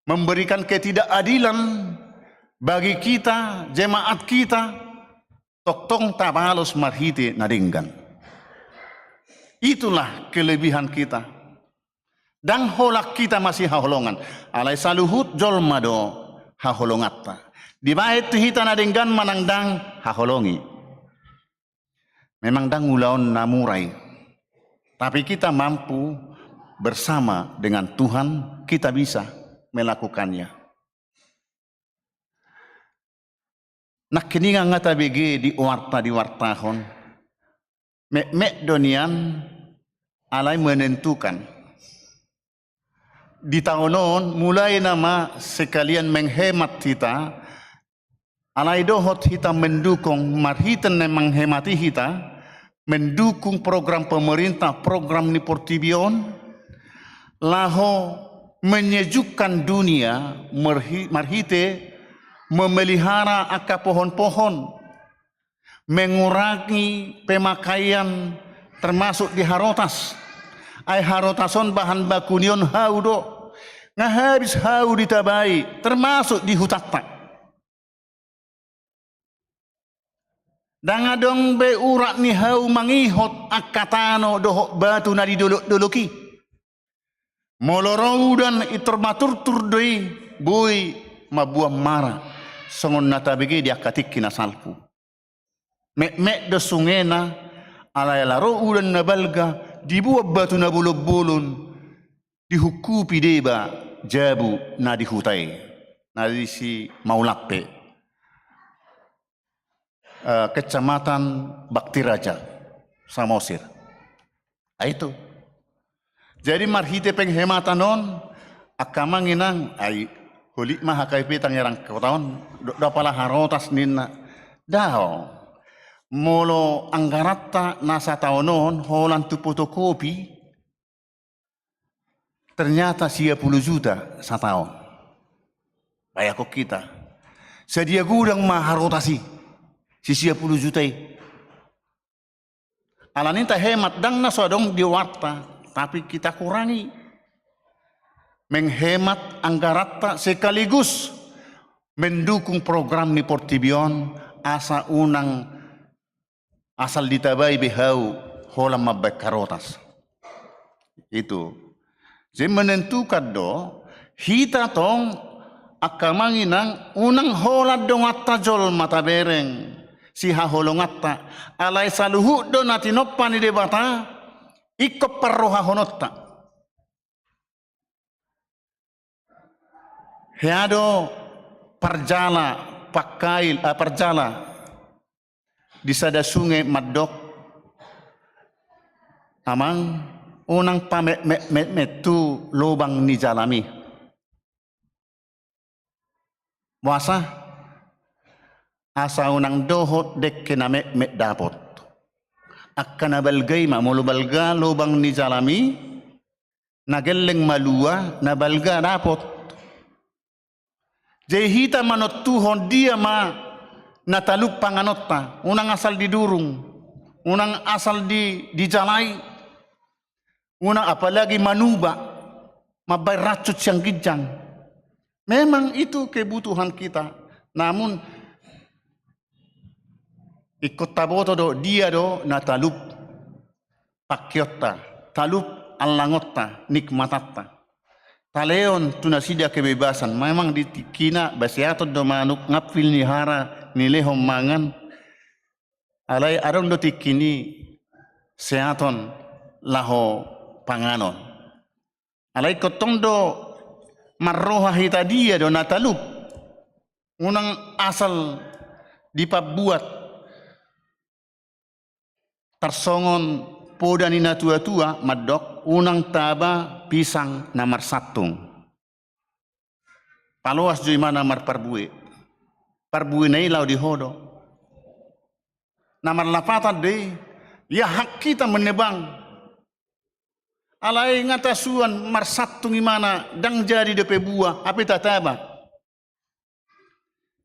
memberikan ketidakadilan bagi kita, jemaat kita, tongtong tabalos marhite na denggan. Itulah kelebihan kita. Ndang holan hita masihaholongan, alai saluhut jolma do haholonganta. Dibaen tu hita na denggan manang ndang, haholongi. Memang ndang ulaon na mura i, tapi kita mampu, bersama dengan Tuhan kita bisa melakukannya. Nangkiningan nga tabege di warta diwartahon, metmet do nian, alai menentukan. Di taon on mulai nama sekalian menghemat hita, alai dohot hita mendukung, marhite na menghemati hita, mendukung program pemerintah, program ni portibi on, laho menyejukkan dunia merhi-, marhite memelihara angka pohon-pohon, mengurangi pemakaian termasuk di harotas. Ai harotas on bahan baku ni on hau do. Nga habis hau ditabai, termasuk di hutanta. Ndang adong be urat ni hau mangihot angka tano dohot batu na di dolok-dolok i. Molo ro udan i tor maturtur do i, boi mamboan mara, songon na tabege di angka tingki na salpu. Metmet do sungena, alai ala ro udan na balga, diboan batu na bolon-bolon, dihungkupi deba jabu na di huta i, na di Simaulampe, eh, Kecamatan Bakti Raja, Samosir. Ah, itu. Jadi marhite penghematan on, angka amang inang, ai holit ma H K B P Tangerang Kota on, do, do apala harotas ninna. Daong. Molo anggaranta na sataon on, holan tu fotokopi, ternyata sia pulu juta sataon. Bayangkon hita. Sadia godang ma harotas i, si sia pulu juta i. Alani tahemat, ndang na so adong di warta, tapi kita kurangi. Menghemat anggaranta sekaligus mendukung program ni portibi on, asa unang asal ditabai be hau holan mambaen harotas. Itu. Jadi menentukan do, hita tong angka amang inang, unang holan donganta jolma tabereng sihaholonganta, alai saluhut do na tinompa ni Debata, ingkon parrohahononta. Hea do parjala, pangkail, ah, parjala di sada sunge mandok, amang, unang pametmetmetmet tu lobang ni jalam i. Boasa? Asa unang dohot dengke na metmet dapot. Angka na balga i ma, molo balga lobang ni jalam i, na gelleng malua, na balga dapot. Jadi hita manontuhon dia ma na talup panganonta, unang asal didurung, unang asal di, dijalai, unang apalagi manuba, mambaen racun sian ginjang. Memang itu kebutuhan kita, namun ingkon taboto do dia do na talup pangkeonta, talup allangonta, nikmatanta. Talehon tu nasida kebebasan, memang di tingkina baseaton do manuk, ngampil ni hara, nilehon mangan. Alai adong do tingki ni seaton laho panganon. Alai ingkon tong do Marroha hita dia do na talup. Unang asal dipambuat. Tarsongon poda ni natuatua mandok, unang taba pisang na marsantung. Paloas jo imana marparbue. Parbuena i laho di ho do. Na marlapatan do i, ia hak hita menebang. Alai nga tasuan marsantung imana, ndang jadi dope buah, hape tataba.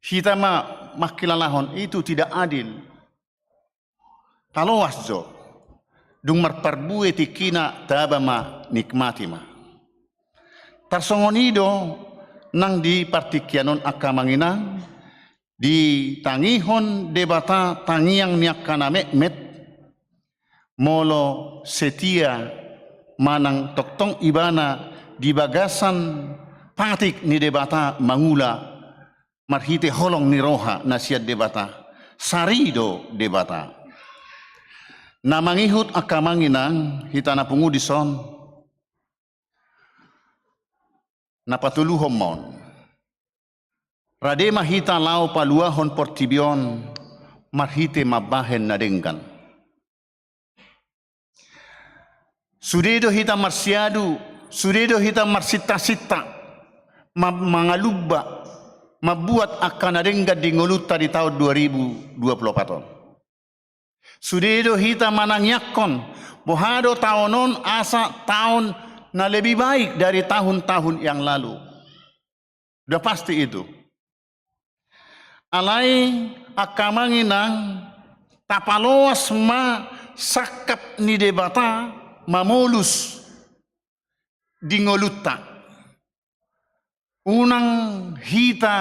Hita ma mangkilalahon, itu tidak adil. Paloas jo. Dung marparbue tingkina taba ma, nikmati ma. Tarsongon i do nang di partingkian on angka amang inang, ditangihon Debata tangiang ni angka na metmet, molo setia manang tongtong ibana di bagasan patik ni Debata mangula marhite holong ni roha na sian Debata, sari do Debata. Na mangihut angka amang inang, hita na pungu dison, na patoluhon ma on. Rade ma hita laho paluahon portibi on marhite mambahen na denggan. Sude do hita marsiadu, sude do hita marsintasinta, ma-, mangalumba, mambuat angka na denggan di ngolunta di taon dua ribu dua puluh empat on. Sude do hita manangiangkon, boha do taon on asa taon na lebih baik dari tahun-tahun yang lalu. Udah pasti itu. Alai angka amang inang, tapaloas ma sangkap ni Debata mamolus di ngolunta. Unang hita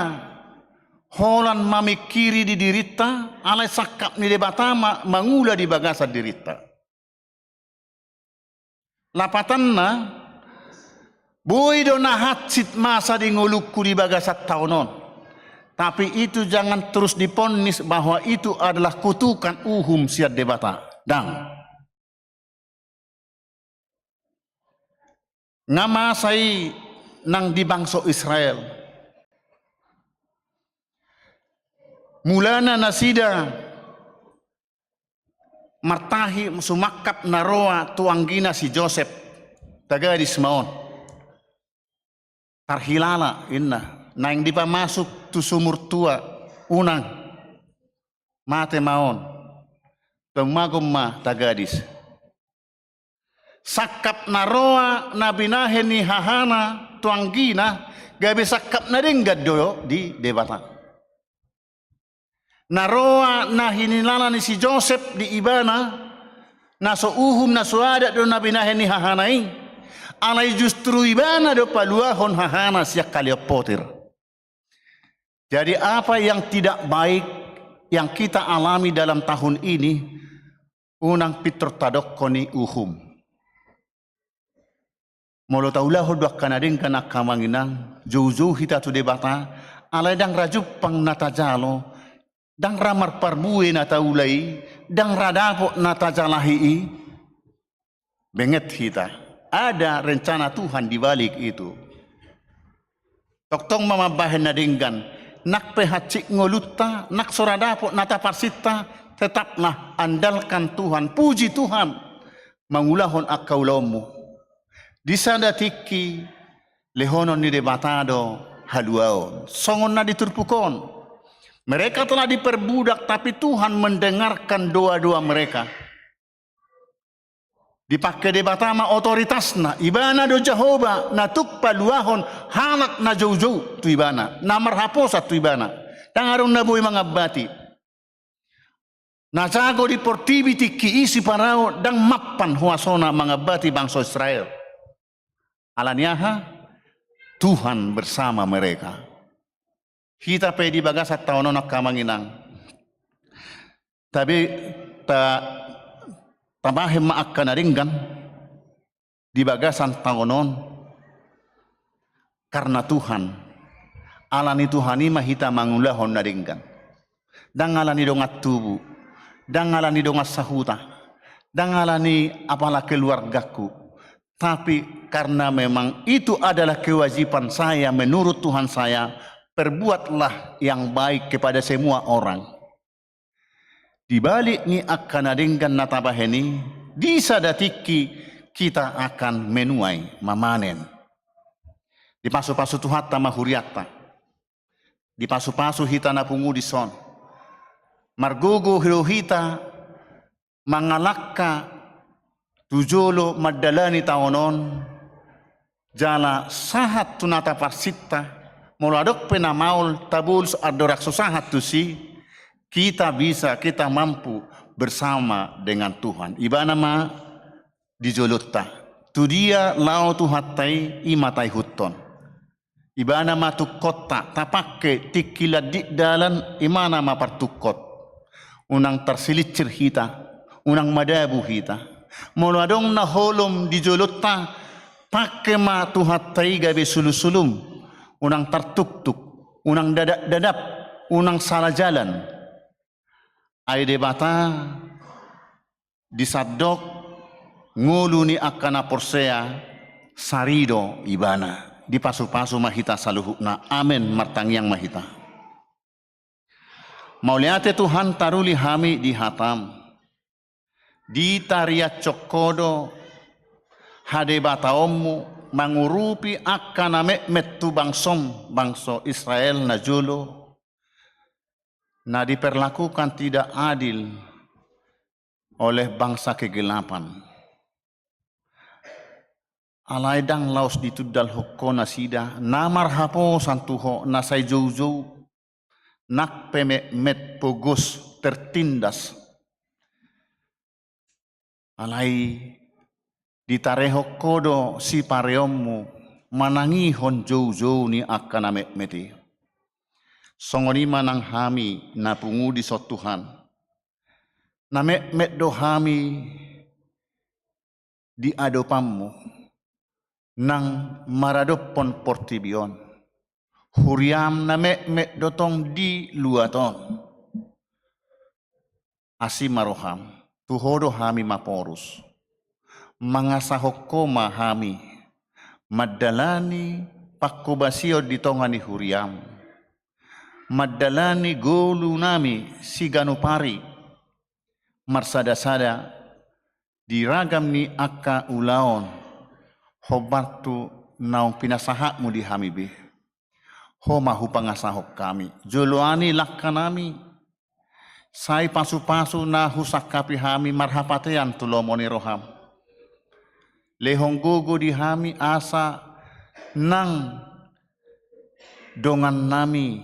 holan mamingkiri di dirinta, alai sangkap ni Debata ma mangula di bagasan dirinta. Lapatanna, boi do na hansit masa di ngolungku di bagasan taon on. Tapi itu jangan terus diponnis bahwa itu adalah kutukan, uhum sian Debata. Ndang. Nga masa i nang di bangso Israel. Mulana nasida martahi sumangkap na roa tu anggina si Josep, tagadis ma on. Tarhilala inna, naeng dipamasuk tu sumur tua, unang. Mate ma on. Tumagon ma tagadis. Sangkap na roa na binahen ni hahana tu anggina, gabe sangkap na denggan do di Debata. Na roa na hinilala ni si Josep di ibana, na so uhum na so adat do na binahen ni hahana i, alai justru ibana do paluahon hahana sian haleon potir. Jadi apa yang tidak baik yang kita alami dalam tahun ini, unang pintor tadokkon i uhum. Molo taulahon do angka na denggan angka amang inang, joujou hita tu Debata, alai ndang ra jumpang na tajalo, ndang ra marparbue na taula i, ndang ra dapot na tajalahi i. Benget hita, ada rencana Tuhan di balik itu. Tongtong ma mambahen na denggan, nang pe hansit ngolunta, nang so ra dapot na taparsinta, tetaplah andalkan Tuhan, puji Tuhan, mangulahon angka ulaonmu. Di sada tingki, lehonon ni Debata do haluaon. Songon na di turpuk on. Mereka telah diperbudak, tapi Tuhan mendengarkan doa-doa mereka. Dipangke Debata ma otoritasna, ibana do Jahowa na tuk paluahon halak na joujou tu ibana, na marhaposan tu ibana. Ndang adong na boi mangambati. Na jago di portibi tingki i si Parao ndang mampan huasona mangambati bangso Israel. Ala ni aha? Tuhan bersama mereka. Hita pe di bagasan taon on angka amang inang. Tabe, ta, tabahen ma angka na denggan di bagasan taon on karna Tuhan. Ala ni Tuhan i ma hita mangulahon na denggan. Ndang ala ni dongan tubu, ndang ala ni dongan sahuta, ndang ala ni apala keluargaku, Tapi karena memang itu adalah kewajiban saya menurut Tuhan saya, perbuatlah yang baik kepada semua orang. Di balik ni angka na denggan na tabahen i, di sada tingki kita akan menuai, mamanen. Dipasupasu Tuhanta ma hurianta. Dipasupasu hita na pungu dison. Margogo do hita mangalangka tu jolo mandalani taon on, jala sahat tu na taparsinta, molo adong pe na maol tabolus andorang so sahat tusi, kita bisa, kita mampu bersama dengan Tuhan. Ibana ma di jolonta. Tu dia laho Tuhanta i, i ma taihuthon. Ibana ma tungkonta, tapangke tingki landik dalan, ibana ma partungkon. Unang tarsilincir hita, unang madabu hita. Molo adong na holom di jolonta, pangke ma Tuhanta i gabe sulusulum. Unang tartuktuk, unang dadapdadap, unang sala jalan. Ai Debata di sandok ngolu ni angka na porsea, sari do ibana. Dipasupasu ma hita saluhutna. Amen. Martangiang ma hita. Mauliate Tuhan, taruli hami di hatam. Ditariashon Ho do hadebataonmu mangurupi angka na metmet tu bangsom, bangso Israel na jolo, na diperlakukan tidak adil oleh bangsa kegelapan. Alai ndang laos ditundalhon Ho nasida, na marhaposan tu Ho, na sai joujou, nang pe metmet, pogos, tertindas. Alai ditarehon Ho do sipareonmu manangihon joujou ni angka na metmet i. Songon i ma nang hami na pungu dison, Tuhan. Na metmet do hami di adopanmu, nang maradophon portibi on. Huriam na metmet do tong di luat on. Asi ma roham, tu Ho do hami maporus. Mangasahon Ho ma hami mandalani panghobasion di tonga ni huriam, mandalani ngolunami siganup ari, marsadasada di ragam ni angka ulaon, hombar tu naung pinasahatmu di hami be. Ho ma hupangasahon hami, joloani langkanami, sai pasupasu na husangkapi hami marhapatean tu lomo ni roham. Lehon gogo di hami asa nang dongannami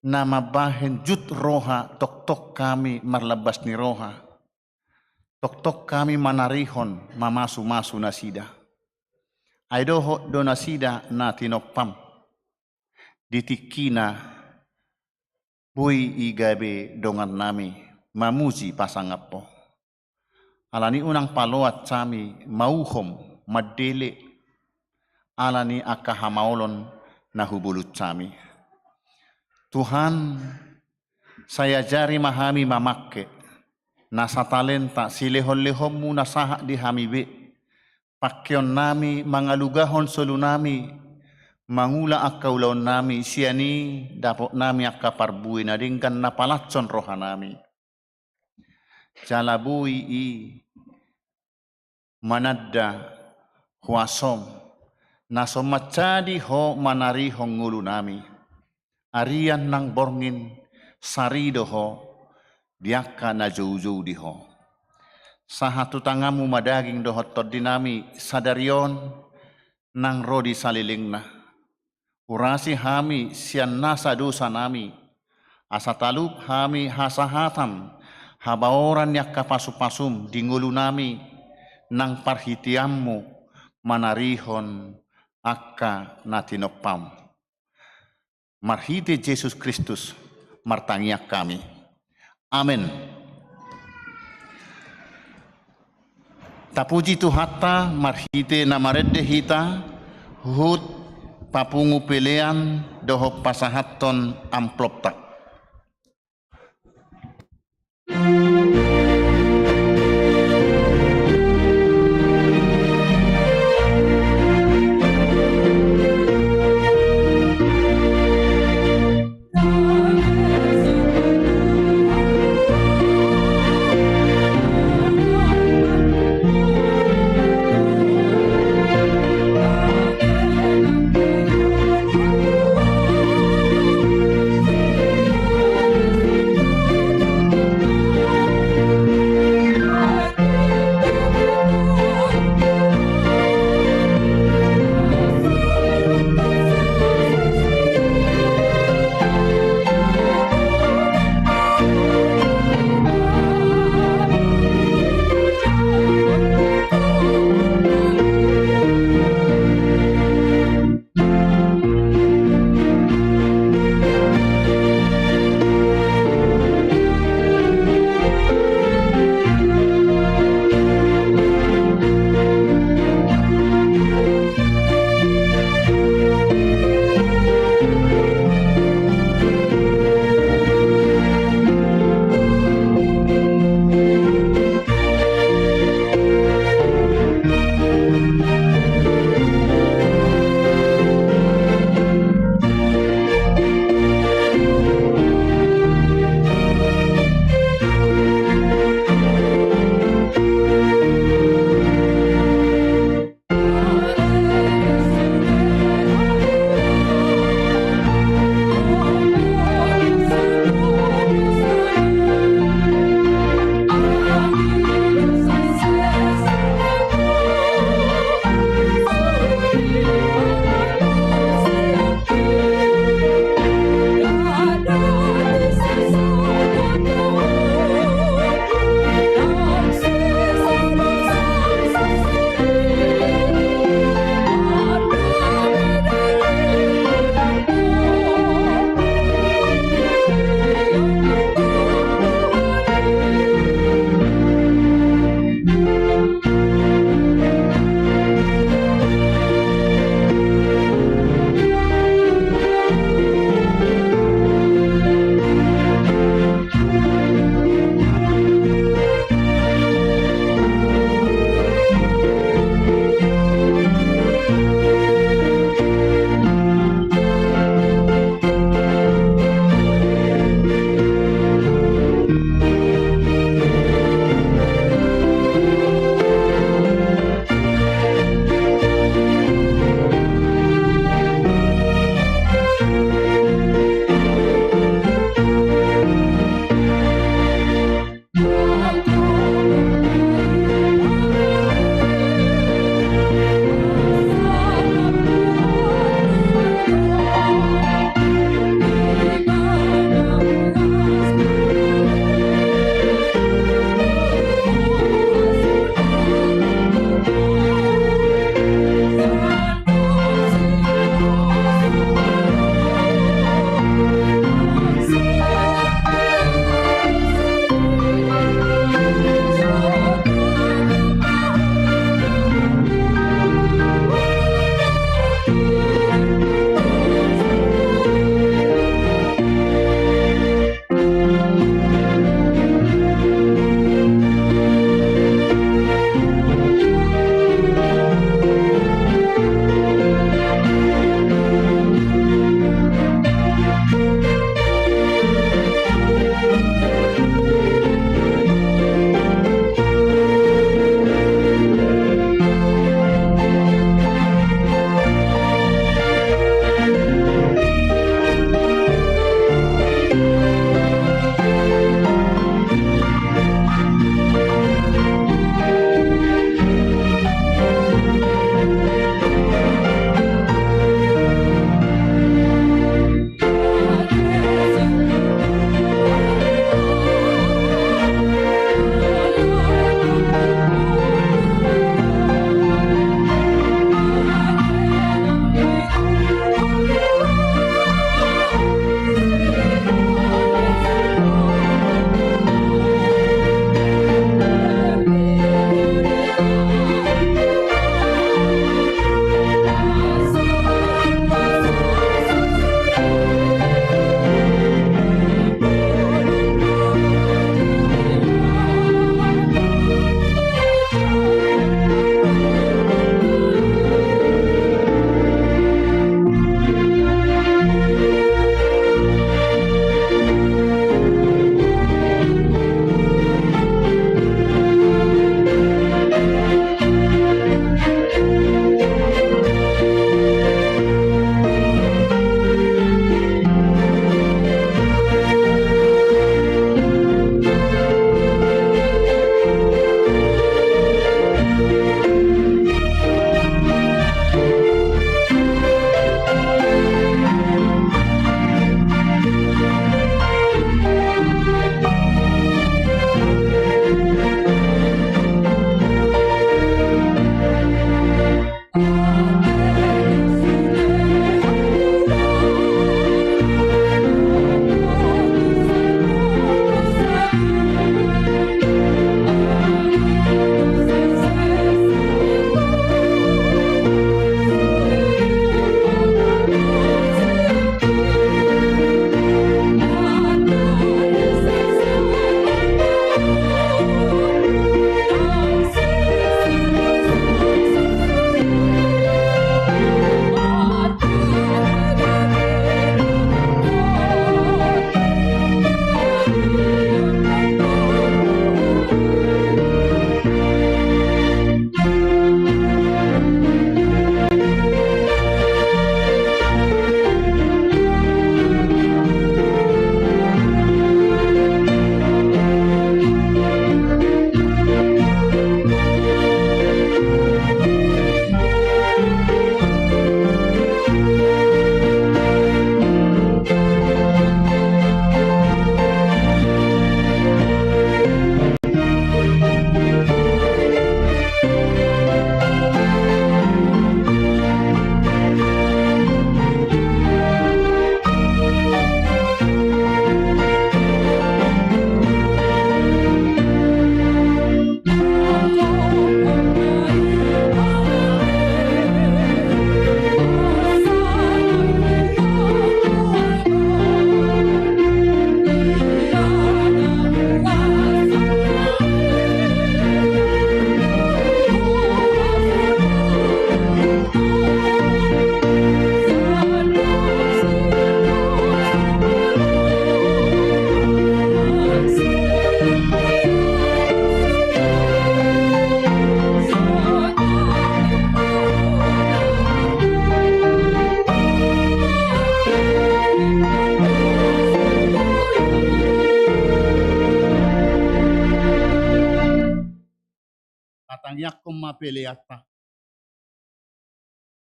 na mambahen jut roha, tongtong hami marlambas ni roha. Tongtong hami manarihon mamasumasu nasida. Ai dohot do nasida na tinompam di tingkina boi i gabe dongannami mamuji pasangap Ho. Alani unang paloas hami mauhom mandele alani angka hamaolon na hubolus hami. Tuhan, sai ajari ma hami mamangke na satalenta silehonlehonmu na sahat di hami be, pangkeonnami mangalugahon solunami, mangula angka ulaonnami, sian i dapotnami angka parbue na denggan na palashon rohanami. Jala boi i mananda huasom, na so manjadi Ho manarihon ngolunami. Arian nang borngin sari do Ho di angka na joujou di Ho. Sahat tu tanganmu ma daging dohot tondinami sadari on nang ro di salelengna. Urasi hami sian nasa dosanami, asa talup hami hasahatan habaoran ni angka pasupasum di ngolunami, nang parhiteanmu manarihon angka na tinompam. Marhite Jesus Kristus martangiang hami. Amen. Tapuji Tuhanta marhite na marende hita, huhut papungu pelean dohot pasahathon amplopta. Tangiangkon ma peleanta.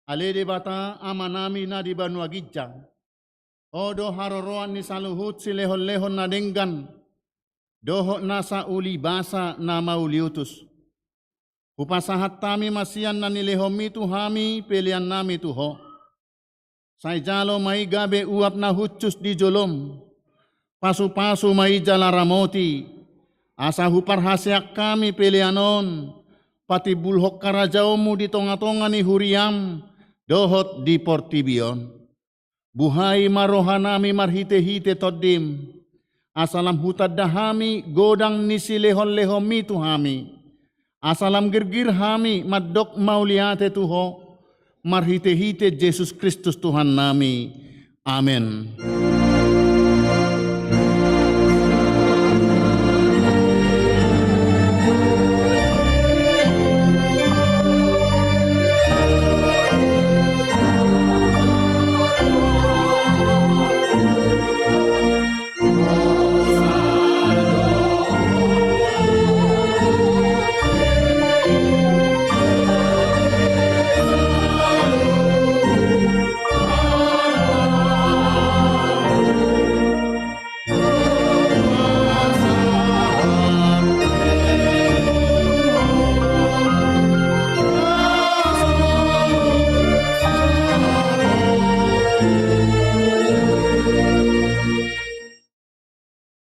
Ale Debata Amanami na di banua ginjang, Ho do haroroan ni saluhut silehonlehon na denggan dohot nasa ulibasa na mauliutus. Hupasahat hami ma sian na nilehonMi tu hami peleannami tu Ho. Sai jalo ma i gabe uap na hushus di joloM. Pasupasu ma i jala ramoti, asa huparhaseang hami pelean on patimbulhon harajaonMu di tongatonga ni huriaM dohot di portibi on. Buhai ma rohanami marhitehite TondiM, asa lam hutanda hami godang ni silehonlehonMi tu hami, asa lam girgir hami mandok mauliate tu Ho, marhitehite Jesus Kristus Tuhannami. Amen.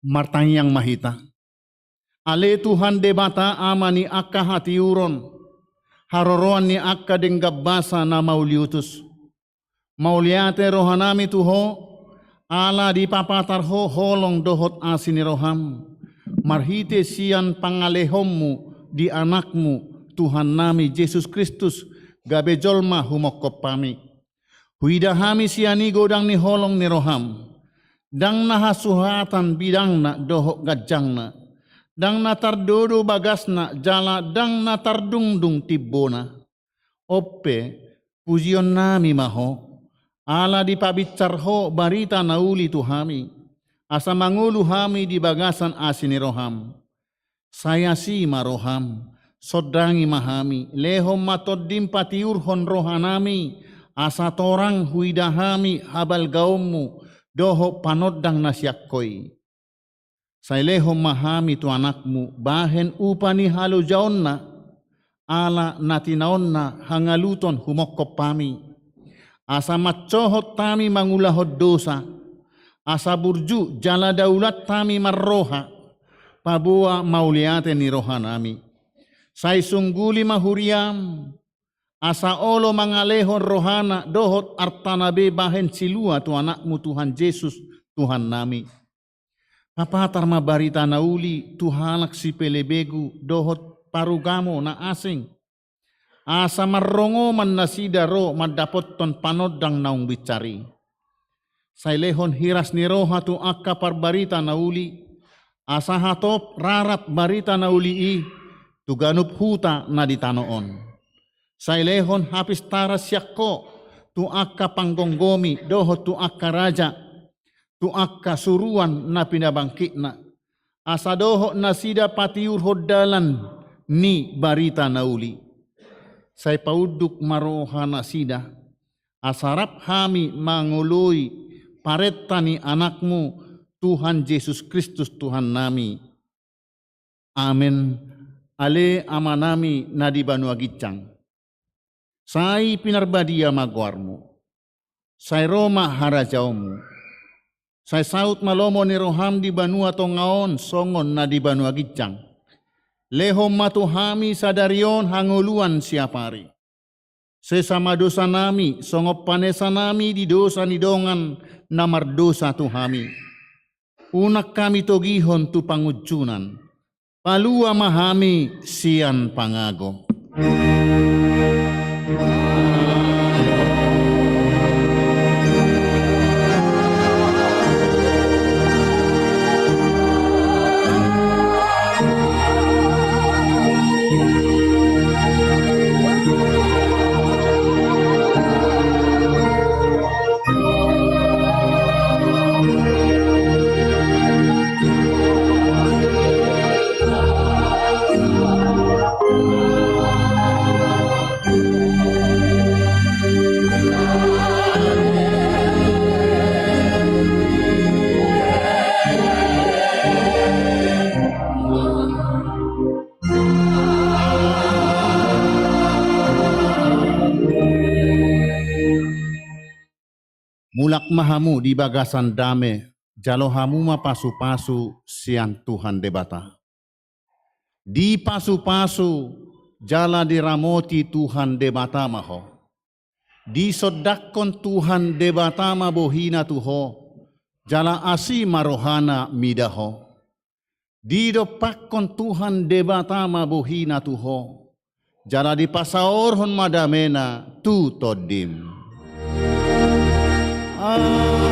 Martangiang ma hita. Ale Tuhan Debata Ama ni angka hatiuron, haroroan ni angka denggan basa na mauliutus, mauliate rohanami tu Ho, ala dipapatar Ho holong dohot asi ni rohaM, marhite sian pangalehonMu di AnakMu, Tuhannami Jesus Kristus, gabe jolma humongkop hami. Huida hami sian i godang ni holong ni rohaM, ndang na hasuhatan bidangna dohot ganjangna, ndang na tardodo bagasna jala ndang na tardungdung timbona. On pe, pujionnami ma Ho, ala dipabinsar Ho barita na uli tu hami, asa mangolu hami di bagasan asi ni rohaM. Sai asi ma rohaM, sondangi ma hami, lehon ma TondiM patiurhon rohanami, asa torang huida hami habalgaonMu dohot panondang na sian Ho i. Sai lehon ma hami tu AnakMu bahen upa ni halojaonna, ala na tinaonna hangaluton humongkop hami. Asa mansohot hami mangulahon dosa, asa burju jala daulat hami marroha, paboa mauliate ni rohanami. Sai sungguli ma huriaM, asa olo mangalehon rohana dohot artana be bahen silua tu AnakMu Tuhan Jesus, Tuhannami. Papatar ma barita na uli tu halak sipelebegu dohot parugamo na asing, asa marrongoman nasida ro mandapothon panondang naung binsar i. Sai lehon hiras ni roha tu angka parbarita na uli, asa hatop rarat barita na uli i tu ganup huta na di tano on. Sai lehon hapistaran sian Ho tu angka panggomgomi dohot tu angka raja, tu angka suruan na pinabangkitna, asa dohot nasida patiurhon dalan ni barita na uli. Sai paunduk ma rohanasida, asa rap hami mangoloi parenta ni AnakMu, Tuhan Jesus Kristus Tuhannami. Amen. Ale Amanami na di banua ginjang, sai pinarbadia ma goarMu. Sai ro ma harajaonMu. Sai saut ma lomo ni rohaM di banua tonga on songon na di banua ginjang. Lehon ma tu hami sadari on hangoluan siapari. Sesa ma dosanami songon panesanami di dosa ni dongan na mardosa tu hami. Unang hami togihon tu pangunjunan. Palua ma hami sian pangago. Mulak ma hamu di bagasan dame, jalo hamu ma pasu-pasu sian Tuhan Debata. Dipasupasu jala diramoti Tuhan Debata ma ho. Disondangkon Tuhan Debata ma bohina tu ho, jala asi ma rohana mida ho. Didompakkon Tuhan Debata ma bohina tu ho, jala dipasaorhon ma damena tu tondim. Amen.